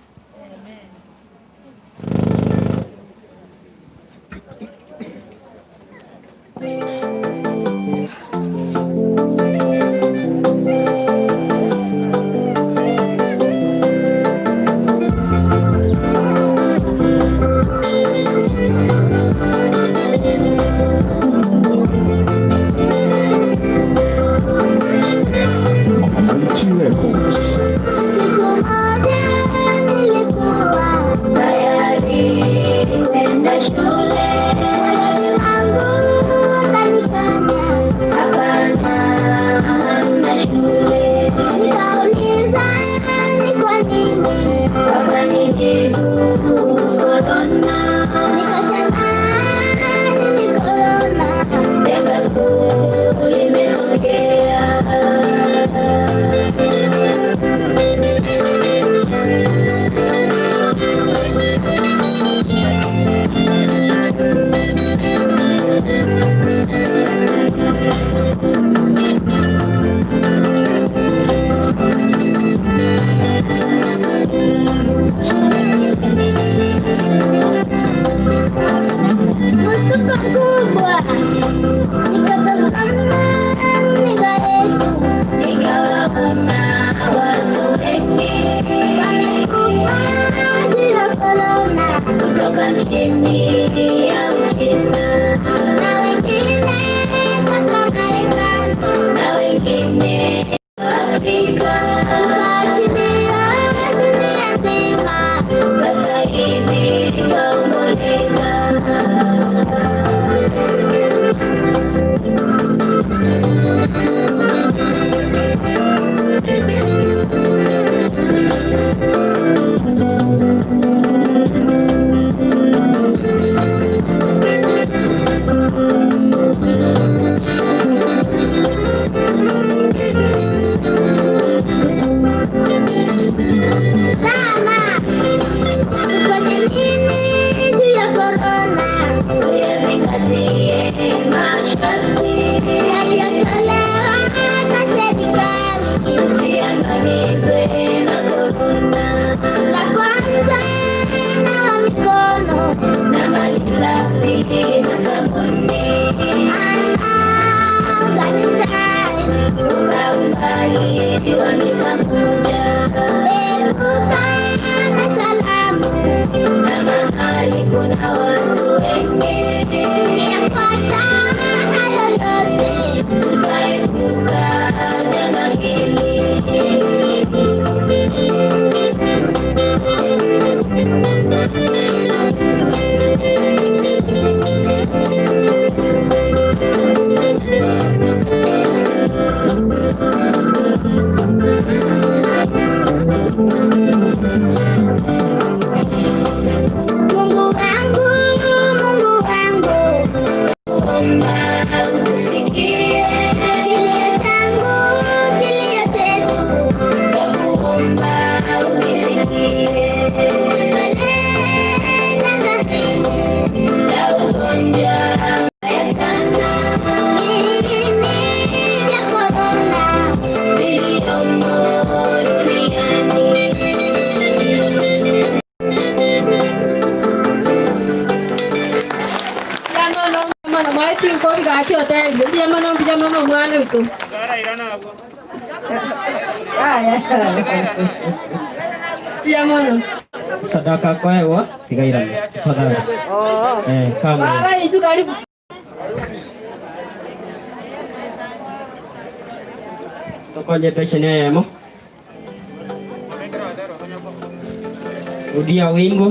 Mshtuko mkubwa, nikatazama runinga yetu, nikawaona watu wengi wamekufa bila korona kutoka nchini ya Uchina na wengine kutoka Marekani na wengine Afrika tukaachiliwa dunia nzima, sasa hivi twaomboleza. Mama, tufanye nini juu ya korona? Tuyazingatie masharti yaliyotolewa na serikali, tusiangamizwe na korona. La kwanza, nawa mikono na maji safi na sabuni. Andaa sanitize, uka umbali wa mita moja. Epuka na salamu na mahali kuna watu wengi. Tukiyafuata hayo yote, tutaepuka janga hili. Mungu wangu, Mungu wangu, nakuomba utusikie. Kilio changu, kilio chetu, nakuomba ukisikie. Tuondolee janga hili la ugonjwa mbaya sana, viini vya korona vilivyomo duniani. Mbuya mono mono moe chinkobi gaki otebirie mbuya mono mbuya mono omwana oito. Mbuya mono. Sadaka kwaewa tigairana tafadhali. Eh, kama Baba inchu karibu. Tokonye peshen eyemo. Rudia wimbo.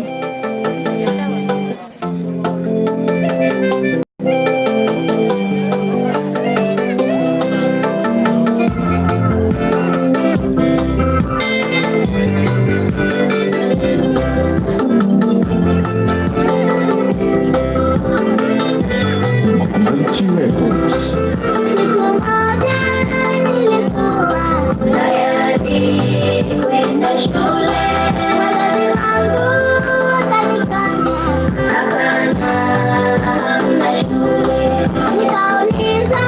Mighty Records. Siku moja nilikuwa tayari kwenda shule, wazazi wangu wakanikanya, hapana, hamna shule. Nikauliza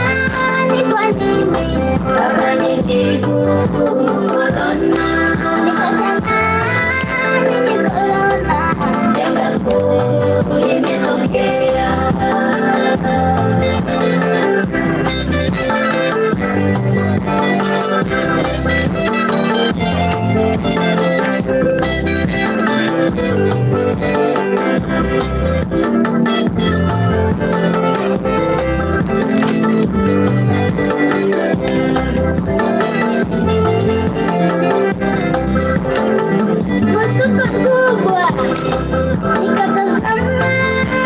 ni kwa nini, wakanijibu korona. Nikashangaa nini korona, janga kuu limetokea. Mshtuko mkubwa, nikatazama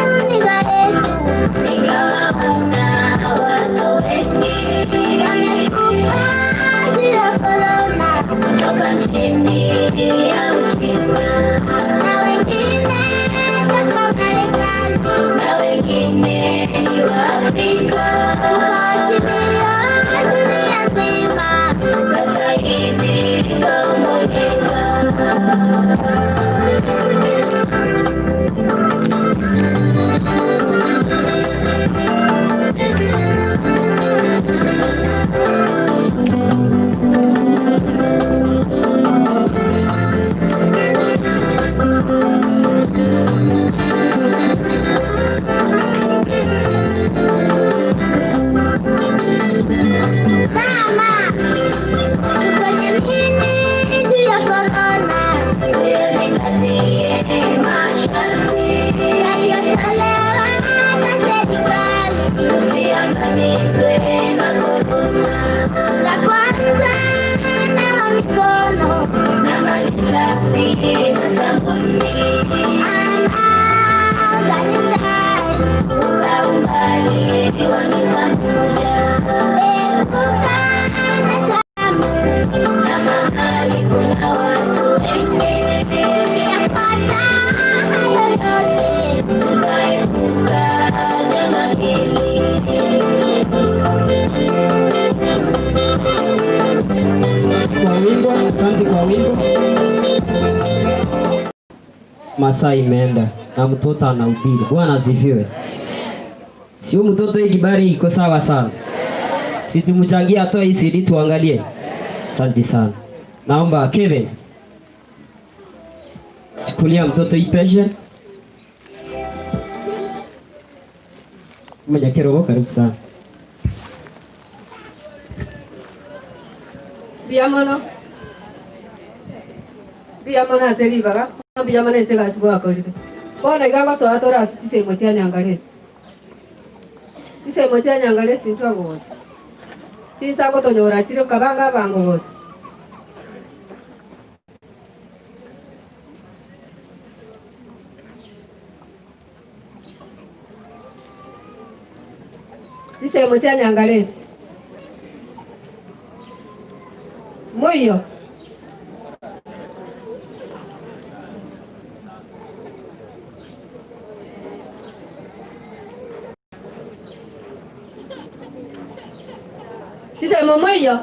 runinga yetu, nikawaona watu wengi wamekufa juu ya korona kutoka nchini ya Uchina na wengine kutoka Marekani na wengine ni wa Afrika, tukaachiliwa dunia nzima, sasa hivi twaomboleza. Kwa wimbo, asante kwa wimbo. Masaa imeenda na mtoto anahubiri. Bwana asifiwe. Sio mtoto hii kibari iko sawa sana. Si tumchangie atoe hii CD tuangalie. Asante sana. Naomba Kevin chukulia mtoto hii peshe. Mwenye kirogo karibu sana. Mbuya mono, mbuya mono ase ribaga, mbuya mono ase egasi gwakorire. Bono iga gosoa tore ase chisemo chia Nyangaresi. Chisemo chia Nyangaresi intwe gocha. Chinsa gotonyora chire okabanga abango gocha. Chisemo chia Nyangaresi. Moiyo. Chisemo moiyo.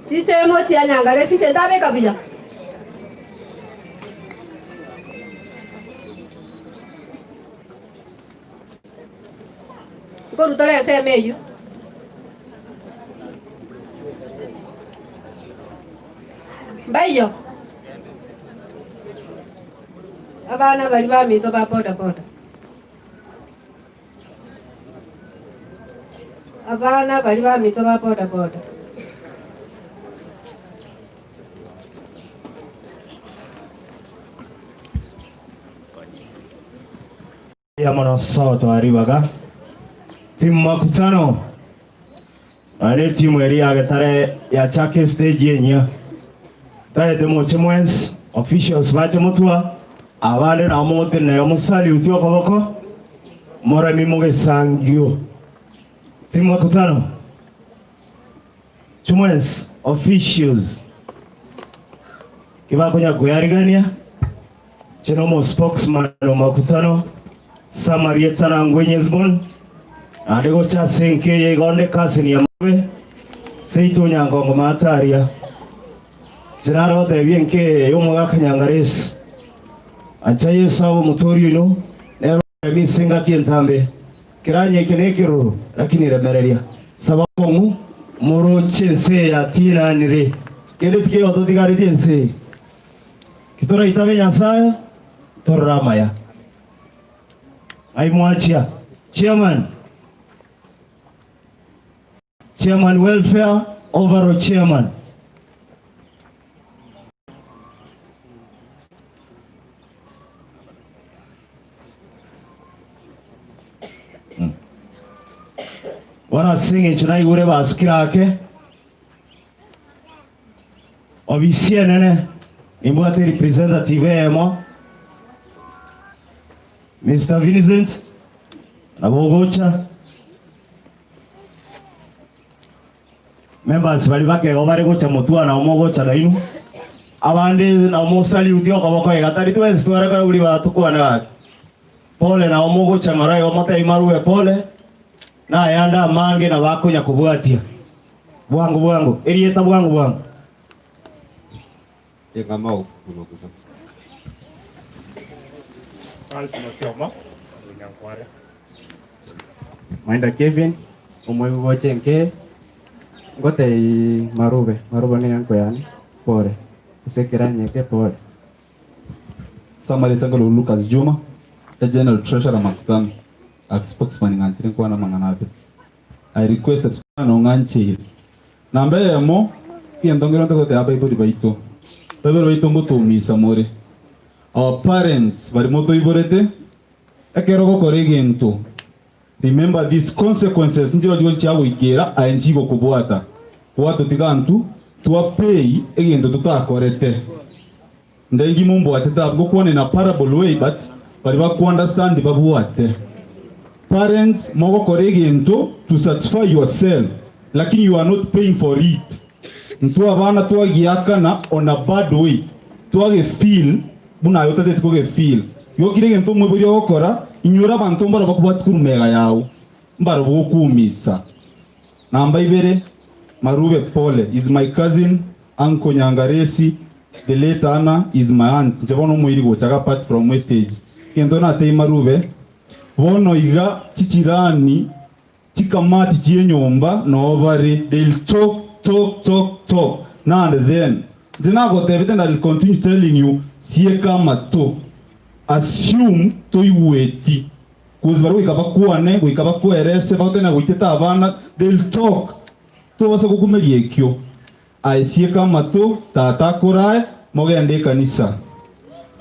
Chisemo chia Nyangaresi inche ntabeka buya. Nkorutore ensemo eyio. Mbaiyo. Abana baria baminto ba boda boda. Abana baria baminto ba boda boda. Mbuya mono sawa twaribaga. Timu makutano. Aya ne timu eria ya Getare yachaka estage enyia. Tagete moche mwensi, officials bache motwa, abande nabo mogotenena iga mosalute okoboko, moremi mogesangio. Timu makutano. Chimwensi, officials. Kibakonya koyarigania. Inche nomo spokesman o makutano, Samarieta na Ngwenyesbon, naende gocha ase enka eye igo onde cousin ya mabe, seito Nyangongo maate aria. Inche nare gotebia enka eye y'omogaka Nyangaresi, ancha Yeso abe omotoori oino, nere oremi ase engaki entambe, keranya eke nekeroro, lakini remereria. Saba okong'u, moroche ense eye yatinanire, kende tikeigo totigaretie ense eye. Titoraitabe Nyasae, torore amaya. Ng'ai mwachia? Chairman, Chairman welfare, overall chairman. Bono ase eng'encho naigure basukire ake, Obisi enene nimbwate representative eyemo, Mister Vincent, nabo ogocha. Members baria bakegwa bare gocha motwe nabo mogocha nainwe. Abande nabo mosalutie okoboko iga tari twensi tware kore buna batokwana gaki. Pole nabo mogocha ng'ora igo motebi marue pole, na ayande amange nabo akonya kobwatia. Bwango bwango, erieta bwango bwango. Mwenda Kevin, omoigwa gocha enke, ngotebie Marube, Marube niga nkoyane, pore, ase ekeranya eke pore. Summary Etangolo Lucas Juma, e General Treasurer Makutano, ak Spokesman ng'anchire nkwane amang'ana abe. I requested spokesman ong'ancheire. Namba eyemo, egento nkere ntagotebia abaibori baito, abaibori baito ngotoumisa more. Our parents baria motoiborete, ekero ogokora egento, remember these consequences nchirochio chiagoikera aye nchigokobwata. Gwatotiga intwe. Twa pay egento totakorete. Ndengi mombwatete abwo ngokwana in a parable way but baria baku understand babwate. Parents mogokora egento to satisfy yourself lakini you are not paying for it. Intwe abana twagiakana on a bad way twage feel buna aye otateti koge feel. Igo kera egento omoibori ogokora inyora abanto mbaro bakobwati korwa mega yao mbaro bogokumisa. Namba ibere Marube pole is my cousin uncle Nyangaresi the late Anna is my aunt inche bono omoiri gocha iga apart from wastage egento natebie Marube bono iga chichirani chikamati chienyomba noo bare they'll talk talk talk talk now and then inche nagotebete and I'll continue telling you sieka amato assume toigweti Coz baria goika bakwane, goika bakoerese, bagotebe nagoitete abana, they'll talk. Tobasa gokumeria ekio. Aye sieka amato, tata akorae, mogende ekanisa.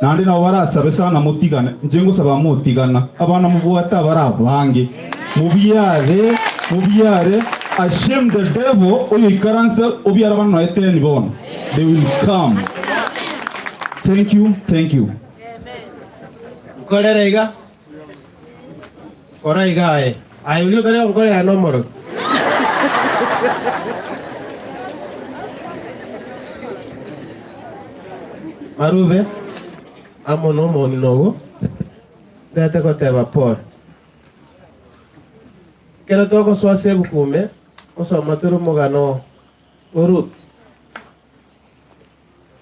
Naende nabo barasabe sana motigane, inche ngosaba motigana, abana mobwate abare abange, mobiare, mobiare, ashame the devil oyoikaranse obiare abana noe ten bono, they will come. Thank you, thank you. Nkorera iga, kora iga aye. Aye oria otari gonkorera nomorogi. Marube amo nomong'ina obo ntete goteba pole. Ekero togosoa ase ebuku ime, ngosoma tore omogano o Ruth,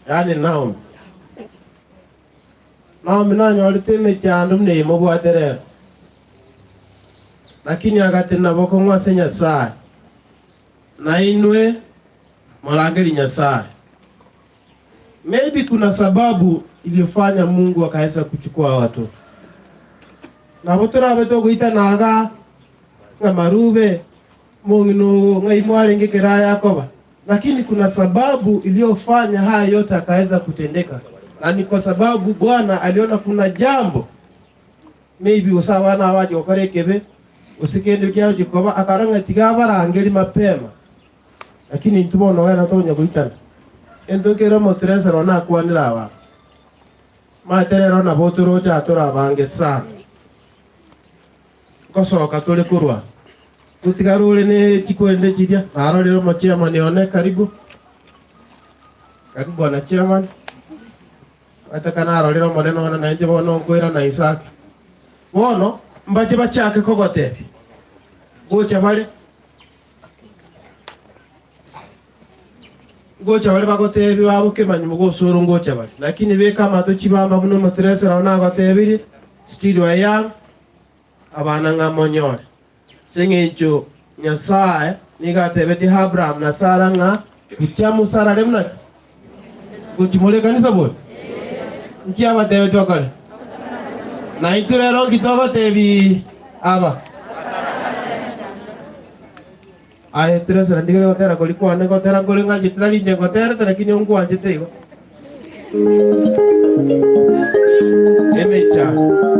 yaani Naomi. Naomi nanyorete emechando buna eye mobwate rero, lakini agatenena bokong'u ase Nyasae, na inwe morangerie Nyasae. Maybe kuna sababu iliyofanya Mungu akaweza kuchukua hawa watoto. Nabo torabe togoitana igaa ng'a marube mong'ina ogo ng'ai mwarenge ekero aya akoba. Lakini kuna sababu iliyofanya haya yote akaweza kutendeka, na ni kwa sababu Bwana aliona kuna jambo maybe gose abana aba bache gokora ekebe gose kende kiagochia koba, akarora ng'a tiga abarangeri mapema. Lakini intwe bono ogenda tokonya goitana. Egento kere omotiresero one akwanire aba, mache rero nabo toroche aa tore abange sana. Ngosoka tore korwa totigare ore ne chikwende chiria, narorire omochairman one karibu, karibu bwana chairman, ataka narorire omonene one nainche bono nkoirana Isaka. Bono mbache bachake kogotebia, ngocha bare, ngocha bare bagotebie baboke manyuma gose oro ngocha bare, lakini beka amato chibamba buna omotiresera one agotebirie, still you are young, Abana ng'a monyore. Ase engencho Nyasae nigo atebetie Aburaamu na Sara ng'a gochia mosarare buna ki? Gochia more ekanisa bori? Nki abatebetie bakore? Na intwe rero nki togotebi aba? Aye Teresa ndigere gotera koria kwane gotera nkore ng'anchete tari inche ngoterete lakini ongwanchete igo. Emechando.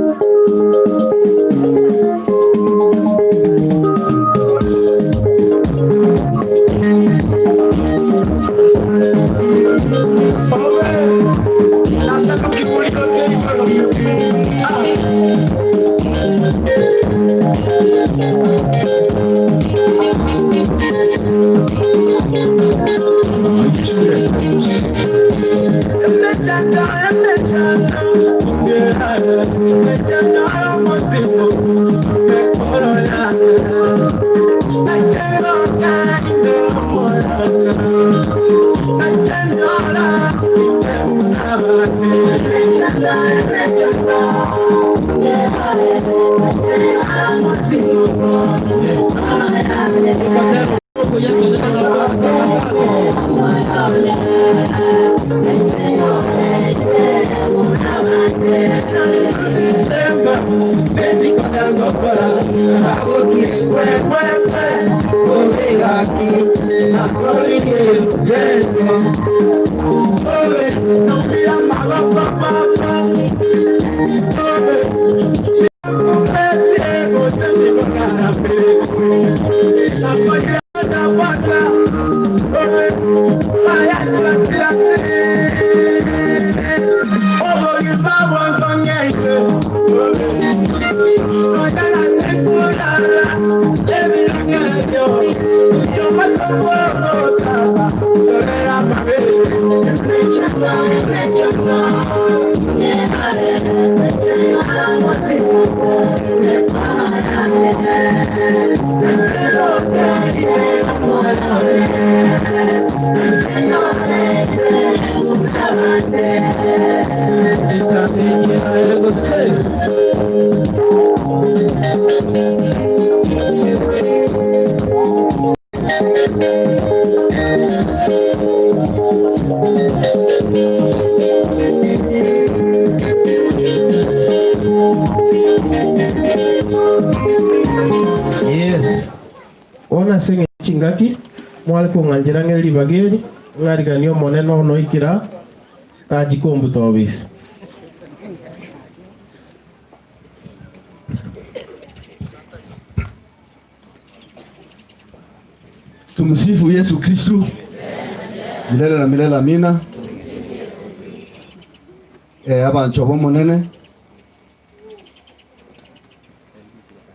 Yes. Bono ase eng'encho chingaki mware kong'anchera ng'ere ribaga eri, ng'ariganie Omonene onoikera tachi kombuta obisi. Tumsifu Yesu Kristu milele na milele, amina. Eh, abanchwa b'Omonene,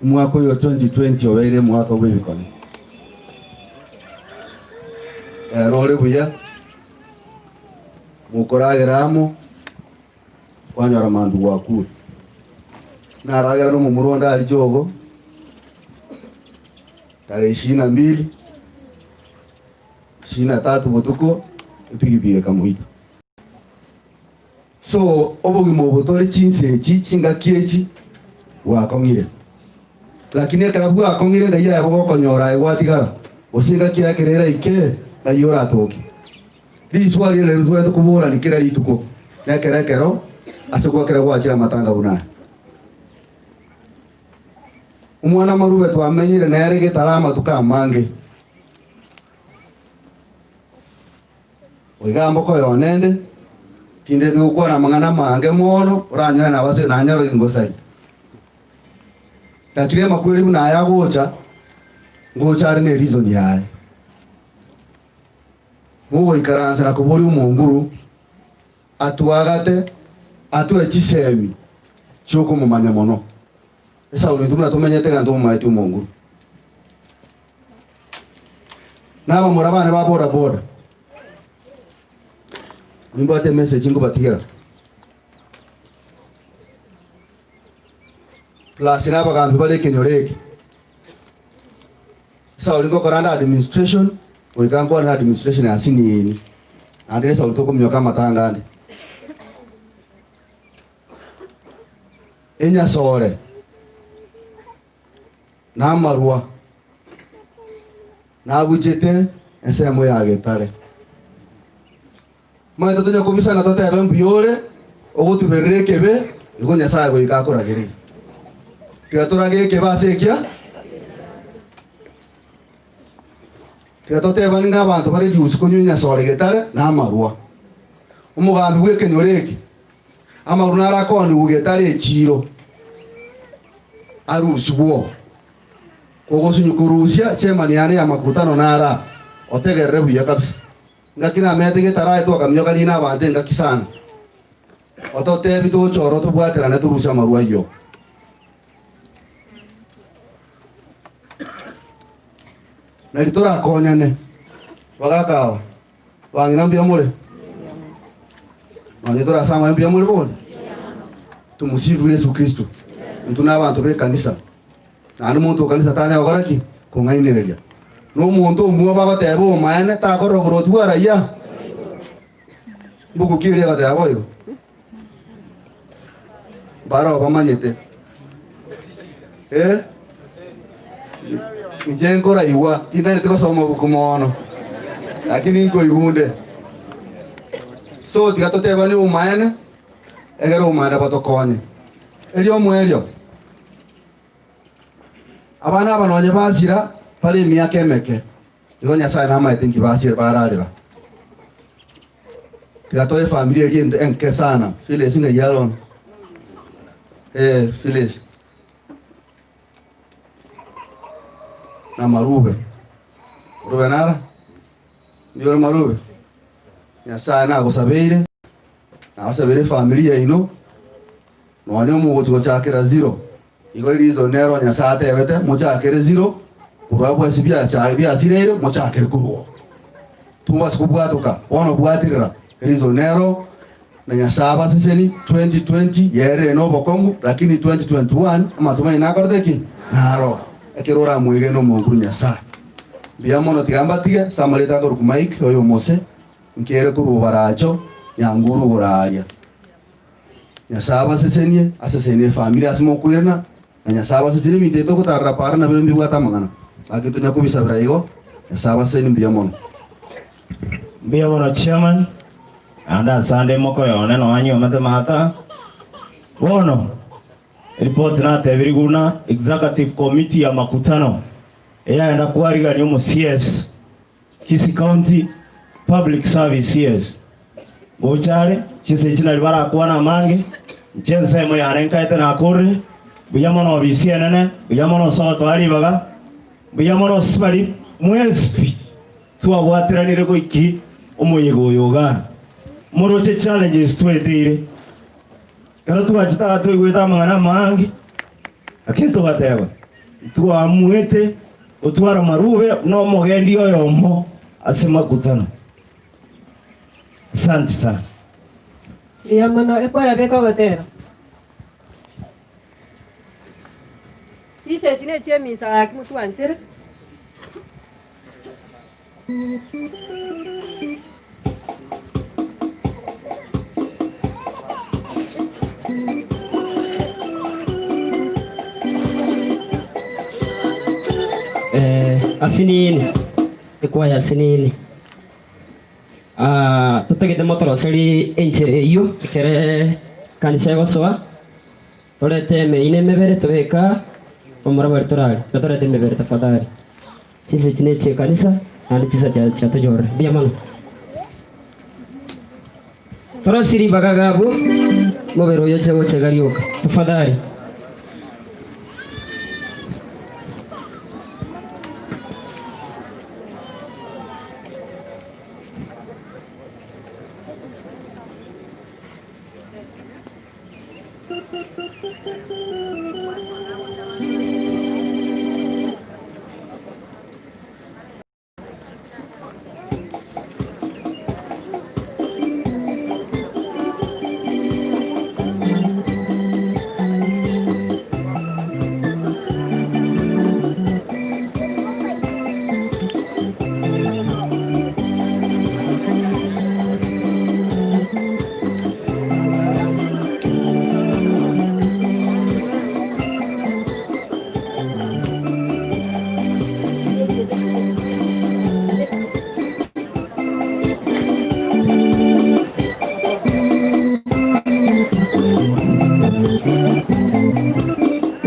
omwaka oyo 2020 obeire omwaka bw'ebikone. Ero ore buya, mokoragera amo, kwanyora mambia gwakure. Naragera nomomura onde aria Jogo, tarehe ishirini na mbili, ishirini na tatu botuko, epigipigi ekamoita. So obogima obo tore chinsa echi, chingaki echi, bwakong'ire. Lakini ekero bwakong'ire ng'ai aye bogokonyora aye gwatigara, gose engaki yaye ekero eraike, ng'ai oratoke. Riswali eri nario tobwenerete koborania kera rituko, na ekero ekero ase gwakera gwachire amatanga buna aya. Omwana amarube twamenyire nere getare amatuko amange. Oiga mboko yone ende, tindeti gokwana amang'ana amange mono, oranyore nabase nanyore ingosaria. Lakini amakweri buna aya agocha, ngocha are ne reason yaye. Mogoikaransa na koboria omonguru atwagate atoe chisemi chiokomomanya mono. Esauri intwe buna tomenyete iga ntomomaeti omonguru. Na abamura bane ba boda boda nimbwate emessage nkobatigera plus na abagambi bare ekenyoro eke. Esauri ngokora nde administration goika nkwane na administration ya siniini naende esauri tokominyoka amatanga ande. Enyasore na amarwa nabuchete ensemo ya getare. Omanyete tonya kobisana totebe mbuya ore, ogotuberera ekebe, igo Nyasae goika akoragererie. Tiga torage ekebe ase ekia, tiga totebane ng'a abanto bare riusu konywa enyasore getare na amarwa. Omogambi bw'ekenyoro eke, amarwa naro akoonigwa getare echiiro, arusigwe oo. Kogosunywa korusia chairman yane ya makutano naro aa, otegerere buya kabisa. Ngaki namete getarae twakaminyoka riina abanto engaki sana. Ototebi toche oro tobwaterane torusie amarwa ayio. Nari torakonyane. Bagaka aba, bang'ina mbuya more? Nonye tore ase amaye mbuya more bono? Tumusifu Yesu Kristo. Intwe na abanto b'ekanisa. Naende omonto o kanisa tanya gokora ki? Kong'ainereria. Na omonto omwoba agoteba obomaene, takorora oboroti bwa raia? Mbuku ki eria egoteba boigo? Mbaroo bamanyete. Eh? Inche nkoraigwa, tinareti gosoma obuku mono, lakini nkoigwa onde. So tiga totebanie obomaene, egere obomaene botokonye. Erio omoerio. Abana aba nonye basira bare emiaka emeke, igo Nyasae namaete nki basire bararera. Tiga toe efamiri eria ente enke sana, Phyllis ng'ai are ono? Eh, Phyllis. Na Marube. Marube nara? Mbuya ore Marube? Nyasae nagosabeire, nagosabeire efamiri yaino, Nonya omogochi gochakera zero. Igo reason nero Nyasae atebete mochakere zero korwa abwo ase biacha biasireire mochakere korwa oo. Tobasa kobwatoka bono bwatirira reason nero na Nyasae abaseseni 2020 yerire na obokong'u lakini 2021 amatumaini nakorete ki? Naro ekero oramwegene omonkuru Nyasae. Mbuya mono tiga mbatige ase amareta akorokwa Mike oyo omose nkere korwa obaracho nyanguru goraria. Nyasae abasesenie, asesenie efamiri ase mokoirana, na Nyasae abasesenie ebinto ebi togotarera para nabio mbibwate amang'ana. Gaki tonya kobisabera igo, Nyasae abasesenie mbuya mono. Mbuya mono chairman, naende asande mokoyone nonya nyuomete Martha. Bono eripoti natebirigwe buna executive committee ya makutano eyagenda kwarigania omo CS Kisii County Public Service CS gocha are chinsa echi nari barakwane amange, inche ensemo yane nkaete nakorire, mbuya mono obisi enene, mbuya mono ase ogotoa ribaga, mbuya mono ase baria mwensi pi twabwateranire goiki omoyega oyo igaa. Moroche challenges tweteire, ekero twachete igaa twaigwete amang'ana amange, lakini togateba ntwamuete gotwara marube buna omogendi oyomo ase makutano. Asante sana. Mbuya mono ekwaya beka ogotera. Chinsa echi ne chi'emisa gaki motwanchere. Eh, asinini ekwaya asinini Ah, totagete motoroseri enchera eyio ekere kanisa egosoa torete emeino emebere tobeka omorabare torare tiga torete emebere tafadhali chinsa echi ne chie ekanisa naende chinsa chia chiatonyorire mbuya mono torosie ribaga iga abwo mobere oyo oche gocha iga rioka tafadhali.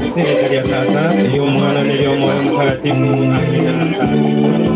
Ase erieta ria Tata, eri'Omwana, na eri'Omoyo Omotagatifu. Amina.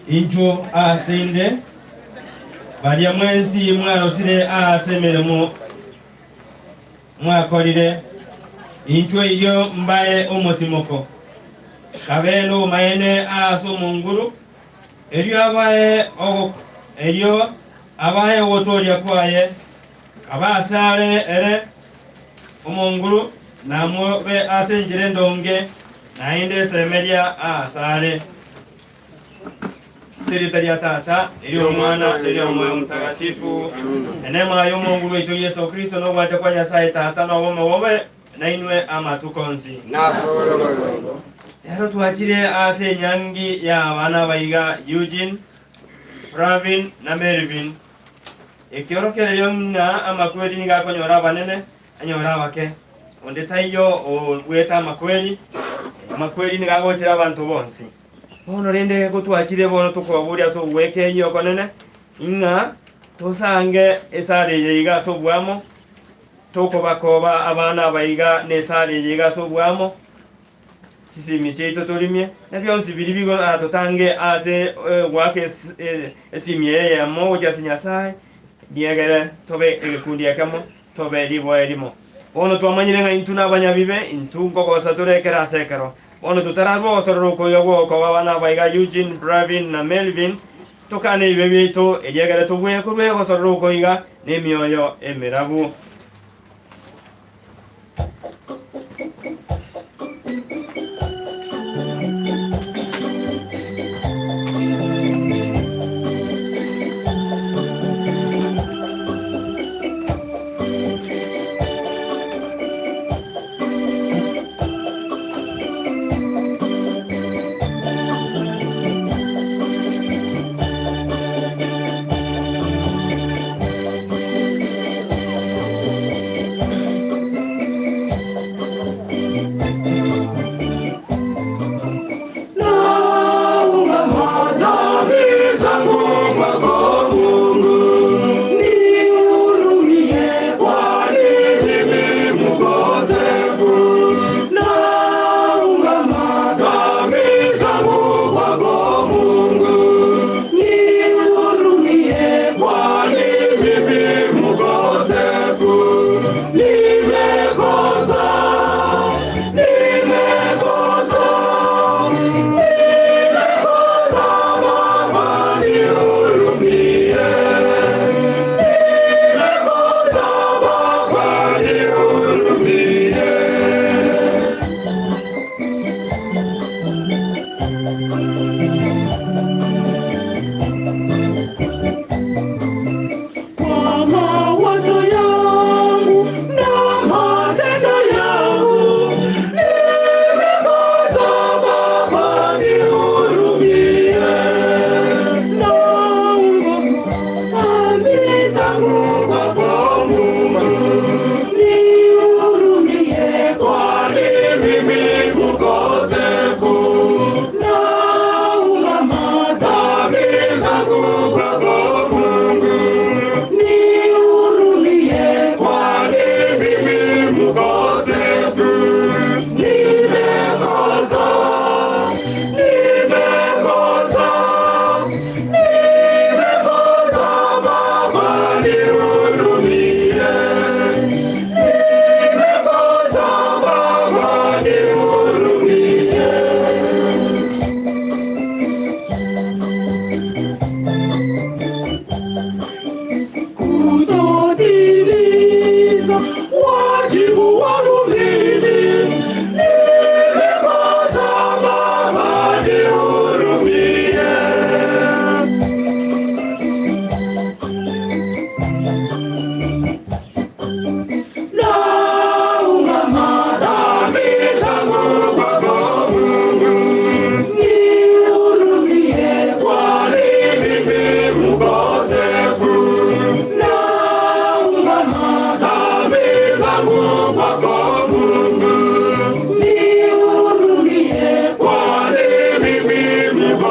Inchuo ase inde, baria mwensi mwarosire aase emeremo mwakorire, inchuo erio mbae omotimoko. Kabe nobomaene aase omonguru, erio abae erio abae ogotooria kwaye, kabe asare ere omonguru, namobe ase enchera endonge, naende esemeria aasare. Ase erieta ria Tata, eri'Omwana, neri'Omoyo Omotagatifu. Enema y'Omonguru oito Yeso Kristo, na ogwancha kwa Nyasae Tata, na obomo bobe nainwe amatuko onsi. Rero twachire ase enyangi ya abana abaiga Eugene, Pravin na Melvin. Ekiorokererio ng'a amakweri nigo akonyora abanene, anyore abake. Onde taiyo obuete amakweri, amakweri nigo agochera abanto bonsi. Bono rende gotwachire bono tokobaboria ase ogwekeyia okonene, ng'a tosange esara eye iga ase oboamo, tokobakoba abana aba iga nesara eye iga ase oboamo, chisimi chiaito torimie, na bionsi biria bigo-totange ase goaka esimi eye eyemo gochia ase Nyasae, riegere tobe egekundi ekemo, tobe riboa erimo. Bono twamanyire ng'a intwe nabanyabibe, intwe nkogosa tore ekero ase ekero. Bono totararua ogosorora okoiga gw'ogokoba abana abaiga Eugene, Pravin, na Melvin, tokane ebibe biaito, erio ekero tobue korwa egosorora okoiga nemioyo emerabu.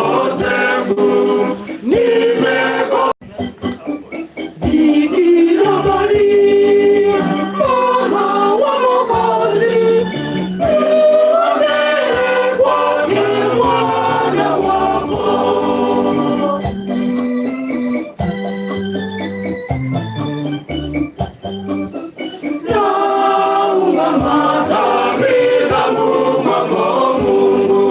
mkosefu, nimeko Bikira Maria, mama wa Mwokozi, tuombee kwake mwana wako. Naungama dhambi zangu kwako Mungu,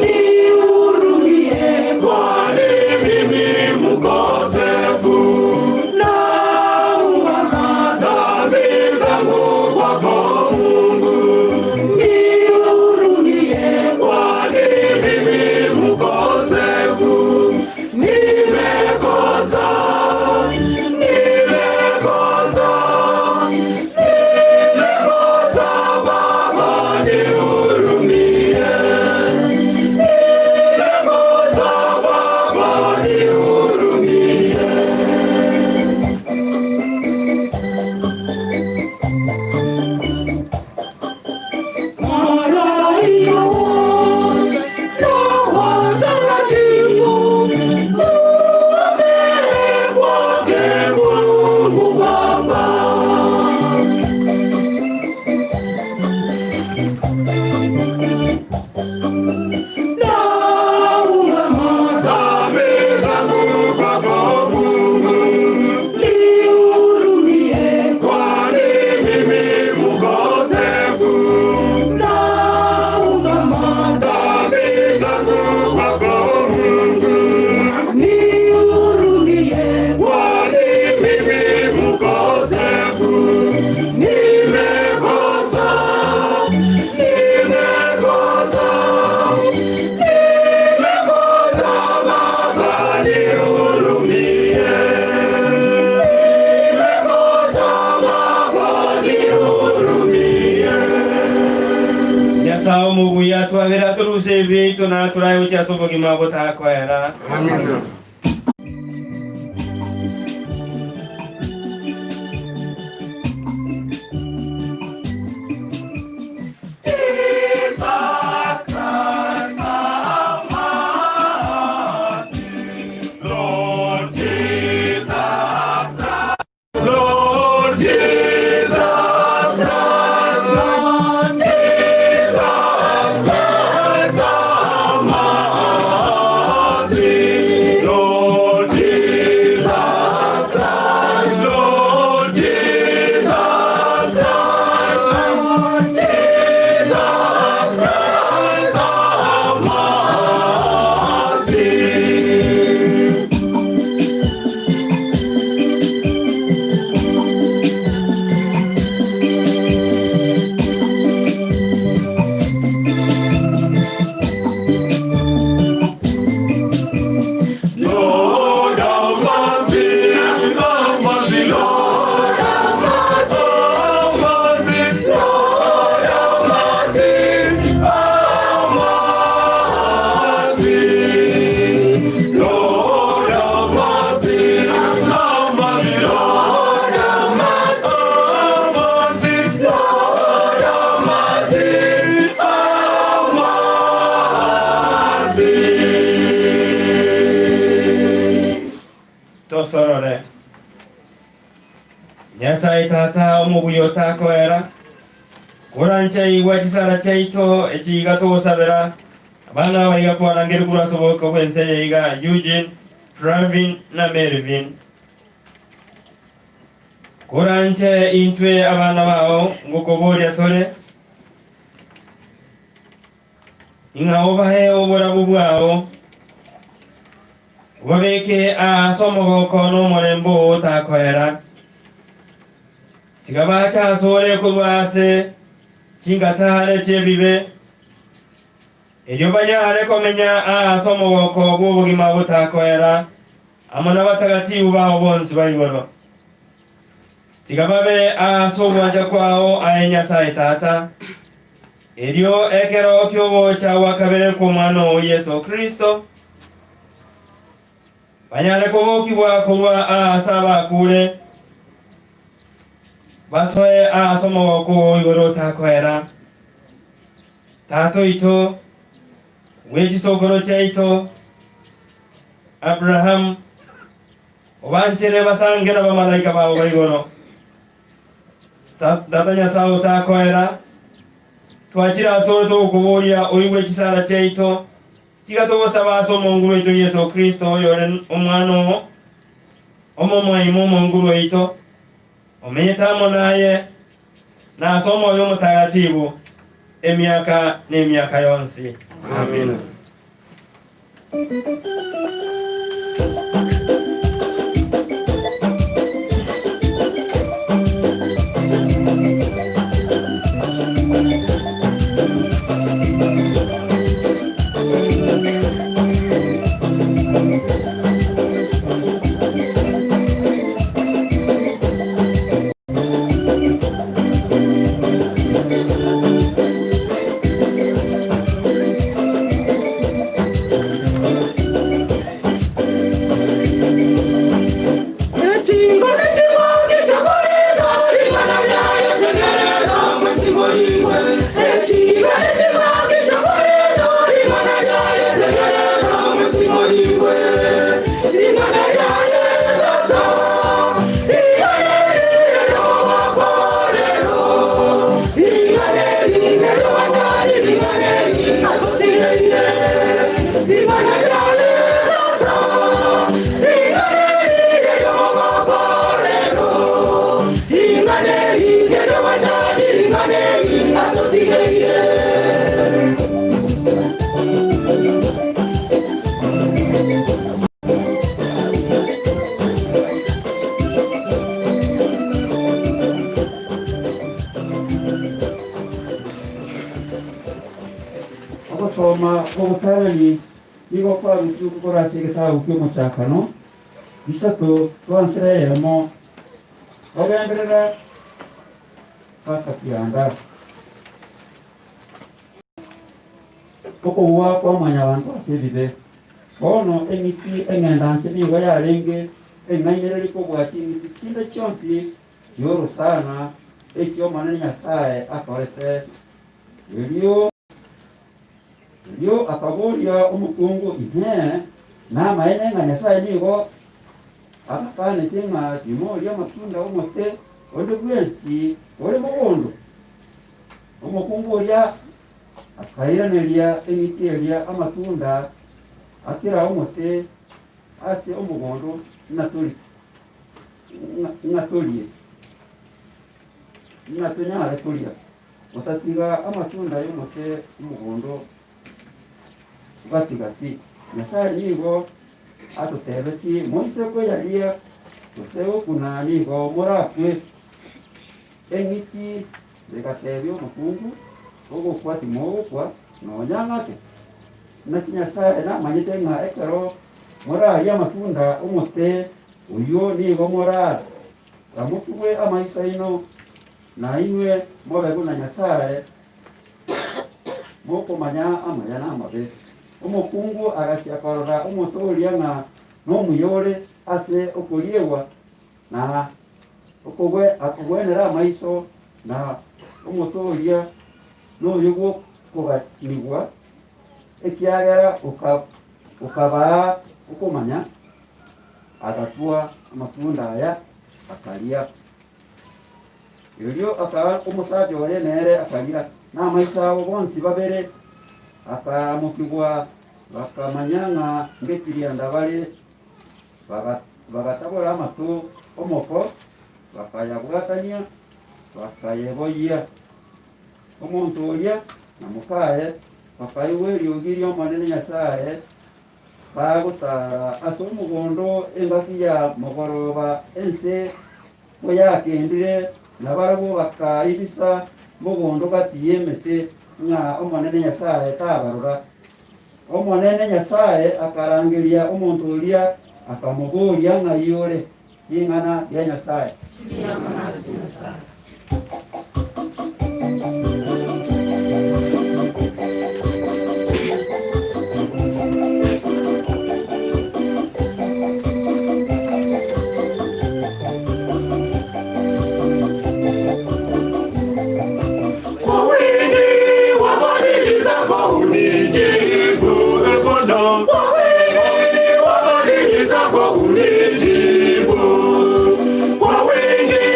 nihurumie, kwani mimi mkosefu. Naungama dhambi zangu kwako Mungu, nihurumie, kwani mimi mkosefu. Nimekosa, nimekosa, nimekosa, Baba nihurumie. Nimekosa, Baba nihurumie. Malaika wote na watakatifu, tuombee kwake Mungu Baba. Naungama dhambi zangu kwako Mungu, nihurumie, kwani mimi mkosefu. Naungama dhambi zangu kwako Mungu, nihurumie, kwani mimi mkosefu. Nimekosa, nimekosa, nimekosa, Baba nihurumie. Nimekosa, Baba nihurumie. Nyasaye omubuya twabera turuse ebiaito na turayochia ase obogima botakoera. Amina. Jesus Christ, have mercy. Lord Jesus Christ, Lord Jesus Christ, Lord Jesus Christ, have mercy. Lord Jesus Christ, Lord Jesus Christ, Lord Jesus Christ, have mercy. Lord have mercy, have mercy, Lord have mercy, have mercy, Lord have mercy, have mercy. Lord have mercy, have mercy, Lord have mercy, have mercy, Lord have mercy, have mercy. Tosorore. Nyasaye tata omubuya otakoera korancha igwa chisara chiaito echiga togosabera abana abaiga kwarangeri korwa ase oboke bwa ense eye iga Eugene, Pravin na Melvin. Koranche intwe abana bao ngokoboria tore ing'a obahe oborabu bwao obabeke ase omogoko na omorembe oo otakoera. Tiga bache asore korwa ase chingatare chi'ebibe, erio banyare komenya ase omogoko bw'obogima botakoera amo nabatagatifu bao bonsi ba igoro. Tiga babe ase ogwancha kwao aye Nyasae Tata, erio ekero ki'ogocha gwa kabere kw'Omwana oo Yeso Kristo, banyare kobokigwa korwa aase abakure, basoe aase omogoko o igoro otakoera. Tata oito, bwe chisokoro chiaito, Abrahamu, obanchere basange nabamalaika bao ba igoro. Tata Nyasae otakoera, twachire asore togokoboria oigwe chisara chiaito, tiga togosaba ase Omonguru oito Yeso Kristo oyore Omwana oo, omomoima Omonguru oito, omenyete amo naye, na ase Omoyo Omotagatibu, emiaka na emiaka yonsi. Amina. Ogosoma kw'obotarani nigo kwarusigwe korwa ase egetabu ki'Omochakano, bisato twansera eyemo, ogenderera mpaka kianda. Okogwa kwa mwanyabanto ase ebibe. Bono eng'iti eng'endanse nigo yarenge eng'ainereria kobua ching'iti chinde chionsi chi'orosana echi'Omonene Nyasae akorete. Erio erio akaboria omokungu, Inee, namaene ng'a Nyasae nigo abakanetie ng'a timoria amatunda 'omote onde bwensi ore mogondo? Omokungu oria akairaneria eng'iti eria amatunda a kera omote ase omogondo ng'a torie, ng'a tonyare koria, otatiga amatunda y'omote omogondo gati-gati. Nyasae nigo atotebetie, Moise koyaria gose gokuna nigo morakwe. Eng'iti egatebia omokungu, Ogokwa timogokwa nonya ng'ake. Naki Nyasae namanyete ng'a ekero morarie amatunda 'omote oyio nigo moraramokigwe amaiso aino, na inwe mobe buna Nyasae, mokomanya amaya na amabe. Omokungu agachia korora omote oria ng'a nomuya ore ase okoriegwa, na akogwenera amaiso, na omote oria noyo bw'okoganigwa, ekiagera okabaa okomanya, agatwa amatunda aya, akaria. Erio akaa omosacha oye nere akaria, na amaiso abo bonsi babere akaamokigwa, bakamanya ng'a ngetirianda bare. Bagatabora amato 'omoko, bakayabwatania, bakayeboyia. Omonto oria na mokaye bakaigwa eriogi ri'Omonene Nyasae bagotaara ase omogondo engaki ya mogoroba ense koyakendire, na barabwo bakaibisa mogondo gati y'emete ng'a Omonene Nyasae tabarora. Omonene Nyasae akarangeria omonto oria, akamoboria, Ng'ai ore? Ring'ana ria Nyasae. Kwa wingi wa fadhili zako unijibu, e Bwana. Kwa wingi wa fadhili zako unijibu, kwa wingi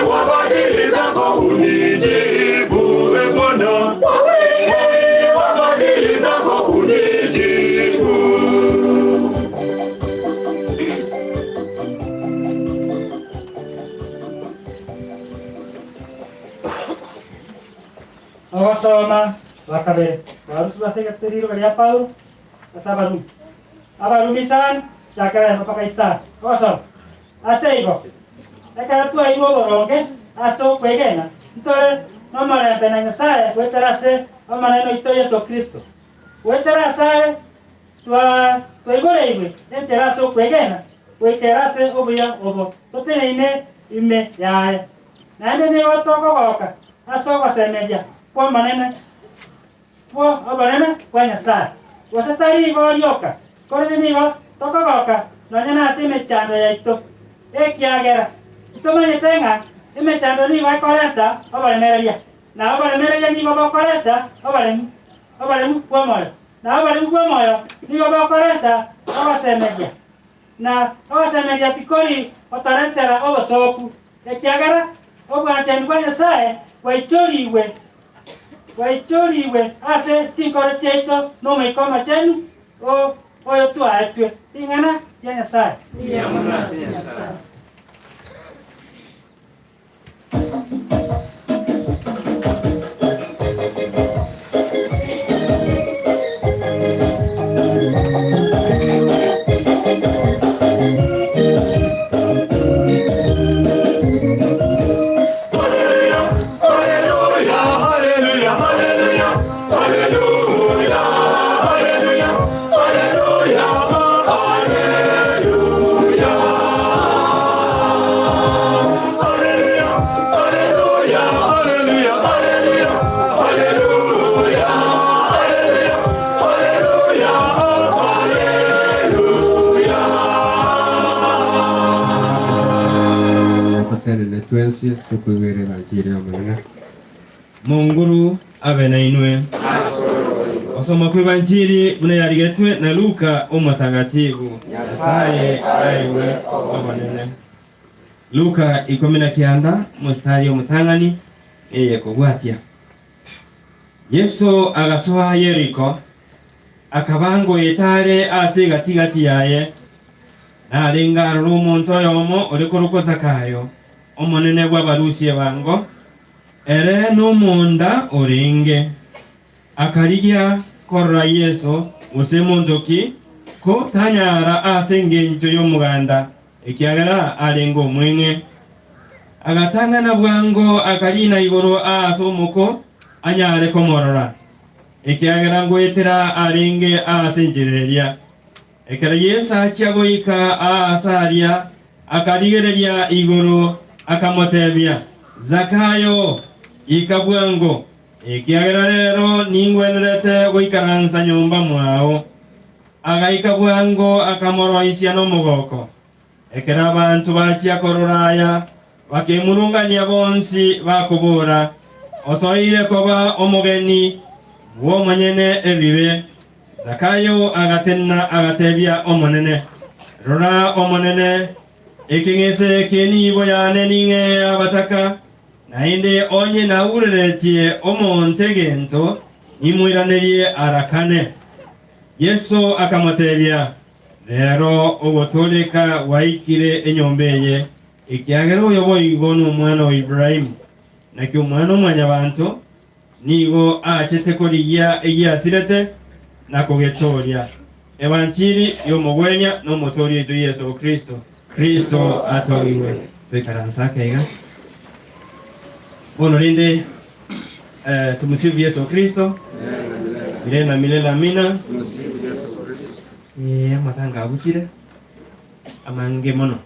wa fadhili zako unijibu, e Bwana, kwa wingi wa fadhili zako unijibu. Ogosoma gwa kabere twarusirwe ase egetete riroba ria Paulo ase Abarumi. Abarumi isano, chakera eyemo mpaka isano. Ogosoma, Ase igo, ekero twaeirwe oboronge ase okwegena, ntore nomorembe na Nyasae goetera ase Omonene oito Yeso Kristo. Goetera asare twaiboreirwe enchera ase okwegena goikera ase obuya obo toteneine ime yaye. Naende nigo tokogoka ase ogosemeria kw'Omonene bwo obonene bwa Nyasae. Gose tari igo rioka, korende nigo tokogoka nonya nase emechando yaito, ekiagera ntomanyete ng'a emechando nigo ekorenta oboremereria, na oboremereria nigo bokorenta oboremu, oboremu bw'omoyo, na oboremu bw'omoyo nigo bokorenta ogosemeria, na ogosemeria tikori gotoretera obosooku, Ekiagera obwanchani bwa Nyasae bwaichorigwe bwaichorigwe ase chinkoro chiaito n'Omoika Omochenu o oyo twaetwe. Ring'ana ria Nyasae. Mbuya mono ase Nyasae. Totenene twensi tokoigwera ebanchiri y'Omonene. Monguru abe nainwe. Gosoma kw'Ebanchiri buna yarigetwe na Luka Omotagatifu. Nyasae aegwe obonene. Luka ikomi na kianda, omositari omotang'ani, eye kobwatia. Yeso agasoa Yeriko, akaba ngoeta are ase egati-gati yaye. Narenge aroro omonto oyomo ore korokwa Zakayo, omonene bw'abarusia ebango, ere nomonda orenge. Akarigia korora Yeso, gose monto ki, ko tanyara ase engencho y'omoganda, ekiagera arenge omweng'e. Agatang'ana bwango akariina igoro aase omoko anyare komorora, ekiagera ngoetera arenge ase enchera eria. Ekero Yeso achia goika aase aria, akarigereria igoro, akamotebia, Zakayo, ika bwango, ekiagera rero ningwenerete goikaransa nyomba mwao. Agaika bwango akamoroisia nomogoko. Ekero abanto bachia korora aya, bakemurungania bonsi, bakobora, Osoire koba omogeni bw'omonyene ebibe. Zakayo agatenena agatebia Omonene, Rora, Omonene, ekeng'ese eke nigo yane ning'ee abataka, naende onye naureretie omonto egento, nimoiranerie ara kane. Yeso akamotebia, Rero ogotooreka gwaikire enyomba eye, ekiagera oyo boigo nomwana o Ibrahimu. Naki Omwana-o-mwanyabanto nigo achete korigia egiasirete na kogetooria. Ebanchiri y'omogwenia na Omotooria oito Yeso Kristo. Kristo atogigwe. Toikaranse ake iga. Bono rende eh, tumusifu Yeso Kristo milele na milele amina. Eh, amatanga abuchire amange mono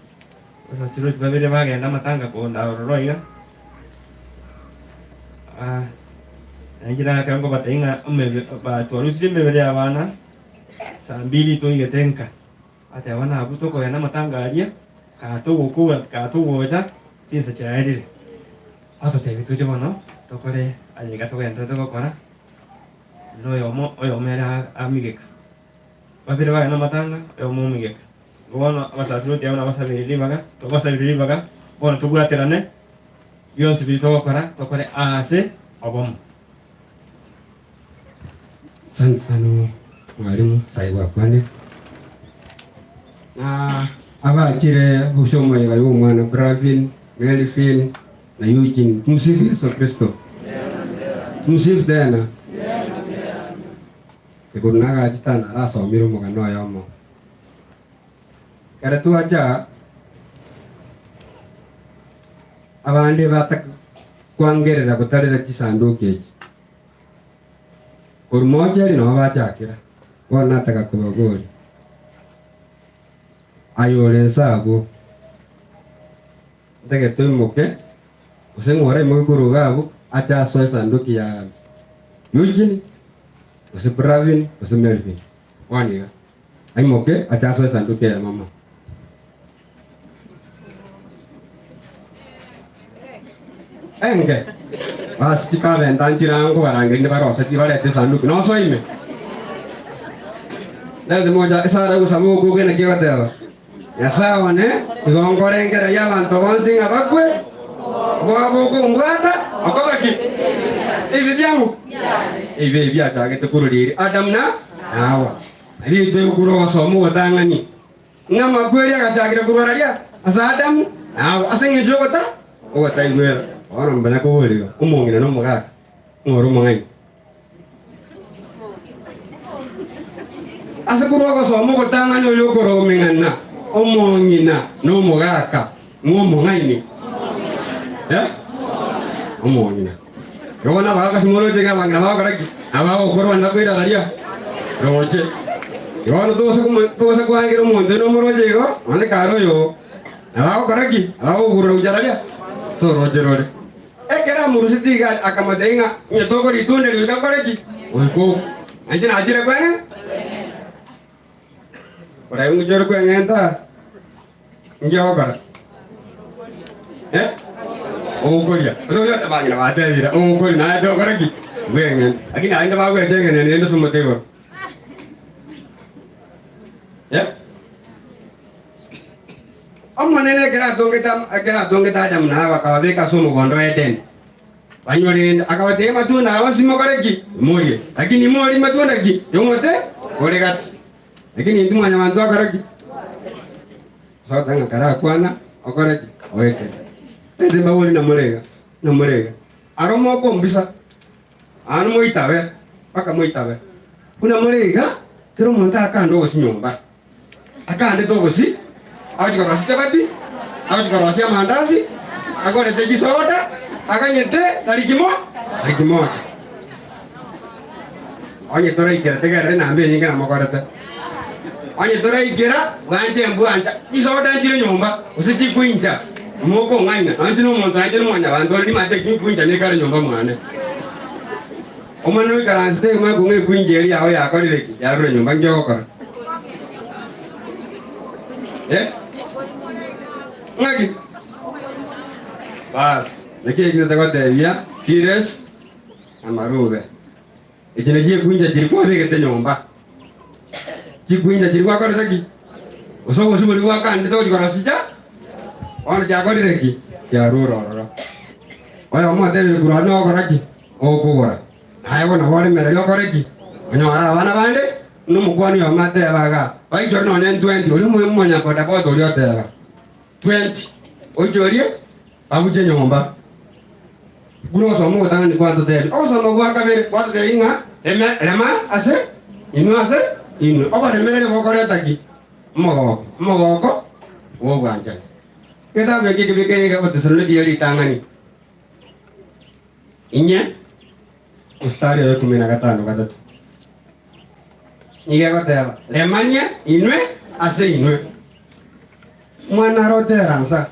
Abasasiroti babere bagenda amatanga konda ororo iga. Ah, nainche nagakera nkobatebia ng'a omebe ba twarusirie emebere y'abana saa mbili toigete nka. Bateba buna abwo tokogenda amatanga aria, kaa togokura kaa togocha, chinsa chiaerire. Batotebia toche bono tokore aye iga togenderete gokora, na oyomo oyomo ere amigeka. Babere bagenda amatanga, oyomo omigeka. Bono abasasiroti abwo nabasabere ribaga, twabasabire ribaga, bono tobwaterane, bionsi biria togokora, tokore aase obomo. Asante sana mwalimu sahi gwakwanire na abachire busa omoyega ya omwana Bravin, Melvin na Eugene. Tumsifu Yesu Kristo. Tumsifu tena. Igoro nagachete narasomire omogano oyomo. Ekero twacha abande batakwangerera gotarera chisanduki echi. Korwa mocheri nao bachakera, bono nataka kobaboria, Aye ore inse abwo, ntagete oimoke, gose ng'o oraimoke korwa iga abwo ache asoe esanduki ya Eugene, gose Bravin, gose Melvin? Bono iga, aimoke ache asoe esanduki eye mama. Enge, basi chikabenta nchirango barangerinde baroseti barete esanduki nosoe ime. Narete mocha esara gosaba okoke naki egoteba, Nyasae one, igo nkorengereria abanto bonsi ng'a bakwe, bwaba okombwata okobe ki? Ebibe biang'o? Ebibe ebi biachagete korwa riiri Adamu na Hawa. Nario toigokura ogosoma ogotang'ani. Ng'a amakweri agachakera korwa raria ase Adamu na Hawa ase engencho y'ogota ogotaigwera. Bono mbanya koboria, omong'ina na omogaka, ng'a ore omong'aini? Ase korwa ogosoma ogotang'ani oyo okoromeng'ana omong'ina na omogaka, ng'a omong'aini? Eh? Omong'ina. Igo bono abagaka simoroche ng'a abang'ina bagokora ki? Abagokorwa nakoira raria roche. Igo bono togose komo togose koangera omonto oyo nomoroche igo, nonye kare oyo nabagokora ki? Nabagogurura gochia raria ase oroche rore. Ekero amorusetie iga akamotebia ng'a onye tokora ritunda eri goika nkore ki? Goika okwe. Na inche nachire kweng'e Orabe ngochia ore kweng'enta aa, inki ogokora? Eh? Okoria. Ase oria bang'ina batebire, okoria naye tokora ki? Bweng'enta. Lakini naende bagwete eng'eneno ende ase omote igoro. Eh? Omonene ekero atongete ekero atongete Adamu na Hawa akababeka ase omogondo o Edeni. Banyorende, akabatebia amatunda aya onsi mokore ki? Morie. Lakini morie matunda ki? Yomote ore gati. Lakini intwe mwanyabanto akora ki? Sota ng'a karakwana okore ki? Oekere. Ase mbabori namore iga, namore iga. Aro mokombisa, aa moitabe, mpaka moitabe. Buna more iga, kera omonto akande ogosi nyomba. Akandete obosie, agachia korosia chichabati, agachia korosia amandasi, agorete chisoda, aganyete tariki mo tariki moja. Onye toraikera tegerera enamba enyinge namokorete. Onye toraikera bwanche mbwancha, chisoda nchire nyomba gose chikuincha, mokong'aina nonye nomonto nainche nomwanyabanto ore nimanyete eki nkuincha nikare nyomba mwane. Omwana oikaransete egima akong'a ekuincha eria yao yakorire ki? Yarure nyomba nki ogokora? Eh? Ng'aki? Bas, naki eki nase gotebia Pires amarube. Echi nachio ekuincha chiri kwabegete nyomba. Chikuincha chiri gwakorete ki? Gose obosie boria gwakandete gochia korosicha, bono chiakorire ki? Chiarure ororo. Oyomo otebire korwa aria nogokora ki? Okogora. Naye bono boremereria okore ki? Onyore abana bande, buna omokuani oyomo ateba igaa, baichore nonya entwenti, oria omonyabodaboda oria oteba, Twenti, oiche orie, babuche nyomba. Buna ogosoma ogotang'ani gwatotebia, ogosoma gwa kabere gwatotebia ng'a reme, rema ase inwe ase inwe. Okoremereria gokoreta ki? Omogoko, omogoko bw'obwanchani. Egetabu eke ekebeke iga Abatesaloniki ye ritang'ani inye, omstari oyo ikomi na gatano gatato. Nigo egoteba, Remania inwe ase inwe. Omwana arotera nsa,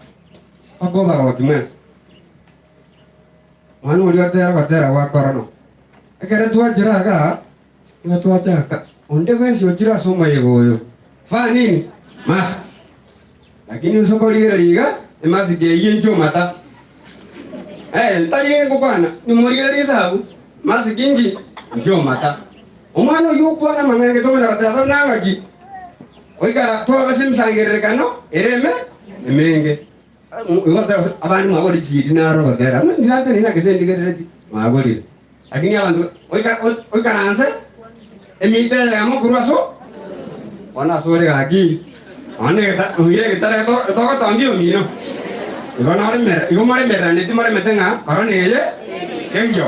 okobagokia mwensi. Omwana oria otera ogotera gwa korono. Ekero twachire igaa, nigo twachaka, onde bwensi ochire ase omoyega oyo, vaa nini? Mask. Lakini ase okorigereria iga, emask eyio inche omata. Eh, ntari ngokwana, nimorigererie esabu, mask inki? Inche omata. Omwana oyio okwana amang'ana gete omanya goteba nang'aki? Goikara twaba ase emisangererekano ere eme emenge. Igo tera abande mwagorire chisidi naro ogotera, ng'a ndiratenene ake ase ndigerereti, mwagorire. Lakini abanto oika oikaranse emita eyemo korwa aso bono ase ore gaki, nonya na egeta oire egetare eto etogotongia omino, igo noremere igo moremereraneti moremete ng'a korona eye teiyo.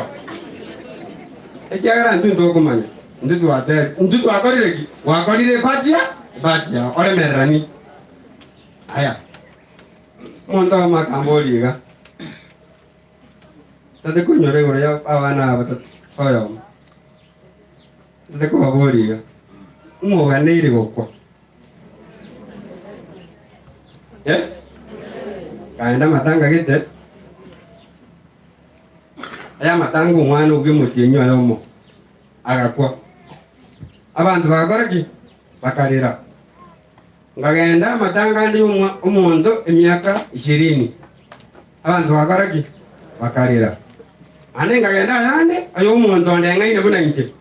Ekiagera intwe ntokomanya, intwe twatebia, intwe twakorire ki? Gwakorire epart ya epart yao, oremereranie. Aya, omonto oyomo akamboria iga, Tate koinyora igoro ya abana aba batato, oyomo, tate kobaboria iga, ng'o oganeire gokwa? Eh? Kaenda amatanga gete, aya amatanga omwana obwe omotienyi oyomo, agakwa. Abanto bagakora ki? Bakarera. Nkagenda amatanga ande y'omonto emiaka ishirini, abanto bagakora ki? Bakarera. Naende nkagenda ayande ay'omonto ondeng'aine buna inche,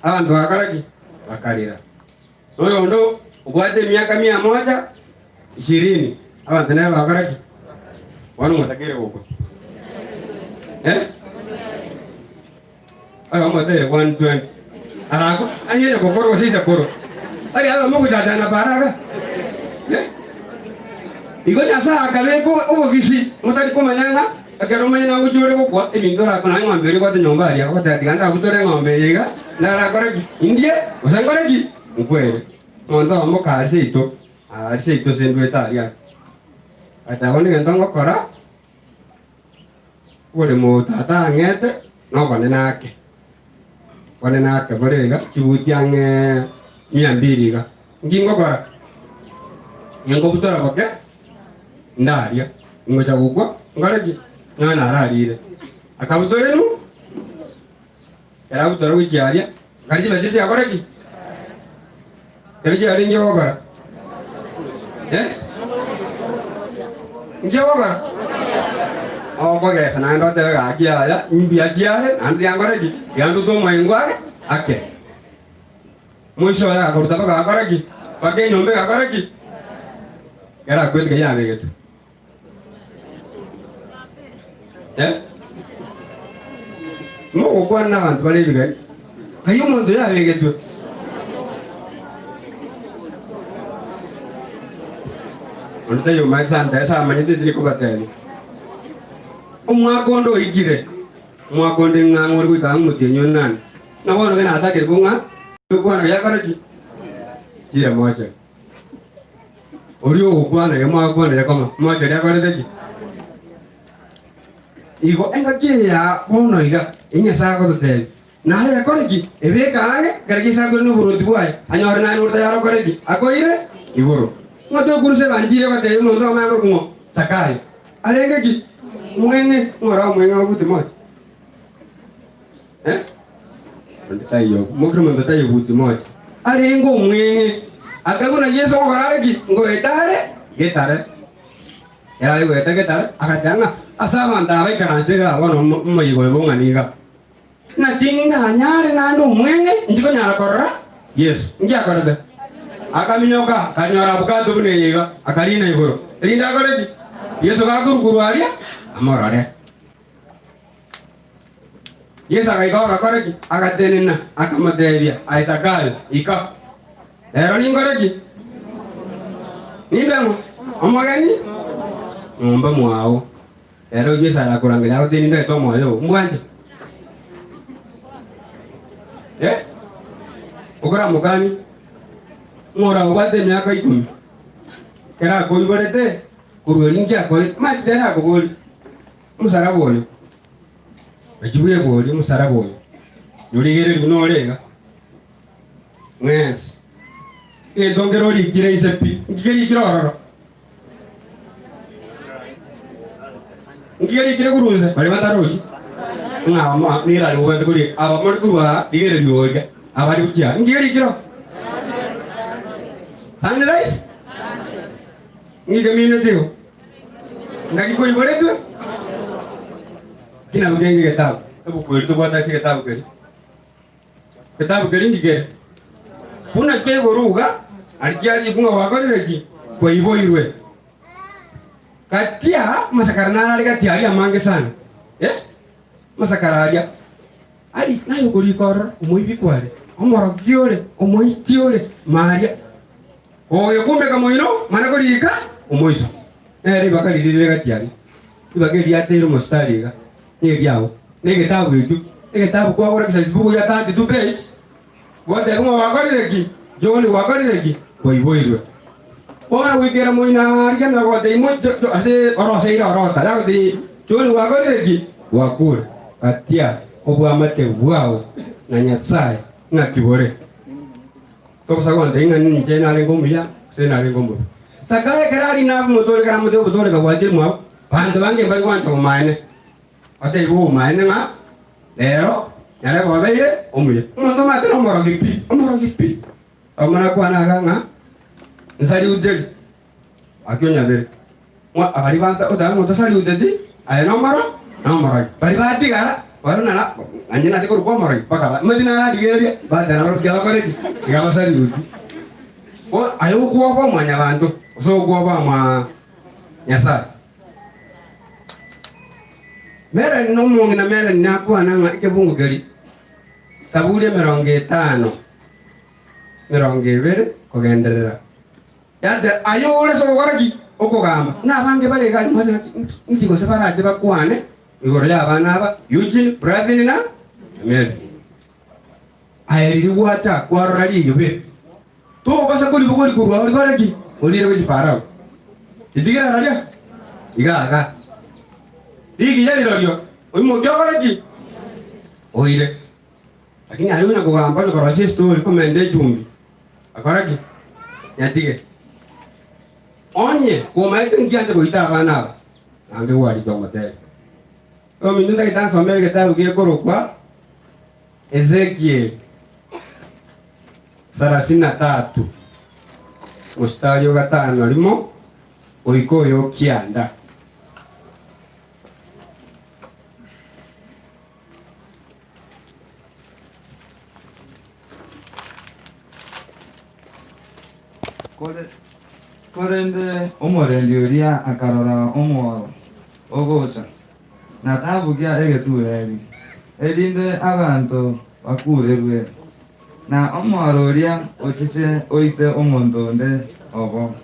abanto bagakora ki? Bakarera. Na oyonde obwate emiaka mia moja ishirini, abanto nere bagakora ki? Bono motakeire gokwa. Eh? Oyomo oteire 120 arakwe anyare gokorwa gose ise korwa tari abe mogochachana para iga eh? Igo Nyasae akabeka obobisi motari komanya ng'a ekero omanye nagochia ore gokwa ebinto orakore naye eng'ombe eria obwate nyomba aria ogoteba tiga ndagutore eng'ombe eye iga ndarakore ki indie gose nkore ki nkwere. Omonto oyomo kare seito aria seito ase ndwete aria agateba bono egento ngokora. Oboremo tata ang'ete nobonene ake, bonene ake bore iga chibuti ang'e mia mbili iga. Nki ngokora? Ninkobutora boke ndaria, ngocha gokwa nkore ki? Nonya nararire. Akabutora enu, ekero abutora gochia aria, akari chibesa chiakora ki? Ekero chiarenge gokora? Eh? Nki ogokora? Okogesa naende otebe gaki yaya, imbuya chiare, naende tiankore ki? Tiandute omoengo ake, ake. Moiso oye agakoruta mpaka agakora ki? Mpaka enyomba egakora ki? Ekero akwete keyia abegetwe. Eh? Mogokwana n'abanto bare ebigari, kai omonto yabegetwe? Onde taiyo omanyete ase ase amanyete tiri kobatebia. Omwaka onde oikire, omwaka onde ng'a ore goika ang'e omotienyi o nane. Ng'a bono gena atakire kong'a, okwana yakora ki? Chira moche. Oria ogokwana iga mwagokwanire koma, moche oria akorete ki? Igo engaki eye ya bono iga, eyio Nyasae agototebia, naye ekore ki? Ebeke aang'e ekero giesakure noboruoti bwaye, anyore naye nore tayare okore ki? Akoire igoro. Ng'a tokurusa ebanchiri egotebia omonto omanye akorokwa ng'o? Zakayo. Arenge ki? Omweng'e, ng'ora omweng'e obuti moche. Eh? Onde taiyo, mokire omonto taiyo buti moche. Arenge omweng'e, akagwa na Yeso gokora are ki? Ngoeta are getare. Ere are goeta getare, agateba ng'a ase abanto aba baikaransete igaa bono omoyega oyo bong'ani iga. Naki nganyare naende omweng'e nchikonyara korora Yeso. Nki akorete? Akaminyoka, akanyora abukato buna eye iga, akarina igoro. Erinde akore ki? Yeso gakorwa korwa aria, amorore. Yeso agaika agakora ki? Agatenena, akamotebia, Aye Zakayo, ika. Rero ninkore ki? Nimbe ng'o? Omogeni? Nyomba mwao. Rero Yeso arakorangeria agotebie nindete omoyo oo, mbwanche? Eh? Okoramokani? Ng'o orabwate emiaka ikomi? Ekero akoiborete, korwa erio inki akorete? Omanyete tari akoboria. Omosaraba oyo, naki bweborie omosaraba oyo, norigererie buna ore iga, mwensi. Egento nkere orikire inse pi, nki kerikire ororo? Nki kerikire korwa inse? Baria batarochi, ng'a amo nere aria obwate korika, aba more korwa aa, rigereria oria, abare gochia aa, nki kerikire oo? Sunrise? Nki kemineti igo? Ngaki koiboretwe? Ki nabo kenge egetabu? Ebuku eria tobwate ase egetabu keria. Getabu keria nki kere? Buna kegoruga. Aria kiarikwa ng'a gwakorire ki? Kwaiboirwe. Gatia amasakara naro are gati aria amange sana. Eh? Amasakara aria. Ari naye okorika ororo, omoibi kware, omorogi ore, omoiti ore, maria. Ogekumeka moino, mana korika omoiso. Nere ribaka riria rire gati aria. Ribaka eria riateire omositari iga, neriao. Na egetabu ekio, egetabu kwagora exercise book ya 32 page, Goteba ng'a gwakorire ki? John gwakorire ki? Kwaiboirwe. Bono goikera moino aria na gotebia mo jo jo ase oroseire orota yagotebia John gwakorire ki? Gwakure. Gatia obwamate bwao na Nyasaye ng'aki bore. Togosa gontebia ng'a ninche narenge omuya gose narenge omobe. Zakayo ekero aria nabe omotooreka namotebie obotooreka bwanchire mwabo, banto bange mbari gwancha bomaene. Otebie obomaene ng'a Rero nyare kobeire omuya. Omonto omanyete nomorogi pi, omorogi pi. Omwana akwane iga ng'a nsariuteri, aki onyabere. Mwa baria bata oteba ng'a otosariuteti, aye nomoro nomorogi. Baria batigara, barabwo nara onye nase korokwa omorogi mpaka ba omanyete nararigereria, bateba nabarabwo ki abakore ki? Iga basariuti. Bono aye okwoboa mwanyabanto, gose okwoboa mwa Nyasaye. Melanie nomong'ina Melanie nakwana ng'a ekebungo keria Saburi 50, 20 kogenderera. Yate aye ore ase ogokora ki? Okogamba. Buna abange bare iga mose ng'aki nki nki gose barache bakwane igoro y'abana aba Eugene, Bravin na Melvin. Aye riria gwacha kwarora riyobe tobasa koribogoria korwa ao rikore ki? Orire gochia Farao. Ritigere araria iga iga. Rigiya rirorio oimokie okore ki? Oire. Lakini aria onya kogamba onya korosia estori omende echumbi akore ki? Nyatige. Onye komaete nkianche goita abana aba, naende gwarika omotebia. Ominto ntagete ansomere egetabu gekorokwa Ezekieli sarasini na tatu, mositari o gatano rimo goika oyo o kianda. Korende omorendi oria akarora omworo ogocha, na tabugia egetureri, erinde abanto bakurerwe, na omworo oria ochiche oite omonto onde obo.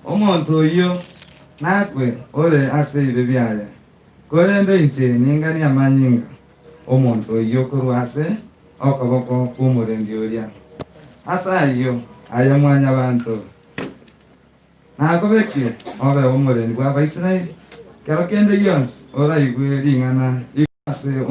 Omonto oyio nakwe ore ase ebibe biaye, korende inche ninganie amanyinga 'omonto oyio korwa ase okoboko kw'omorendi oria. Ase ayio, aye Mwanyabaanto, nakobekire obe omorendi bw'Abaisraeli, kero kende gionsi oraigwe ring'ana igoro ase.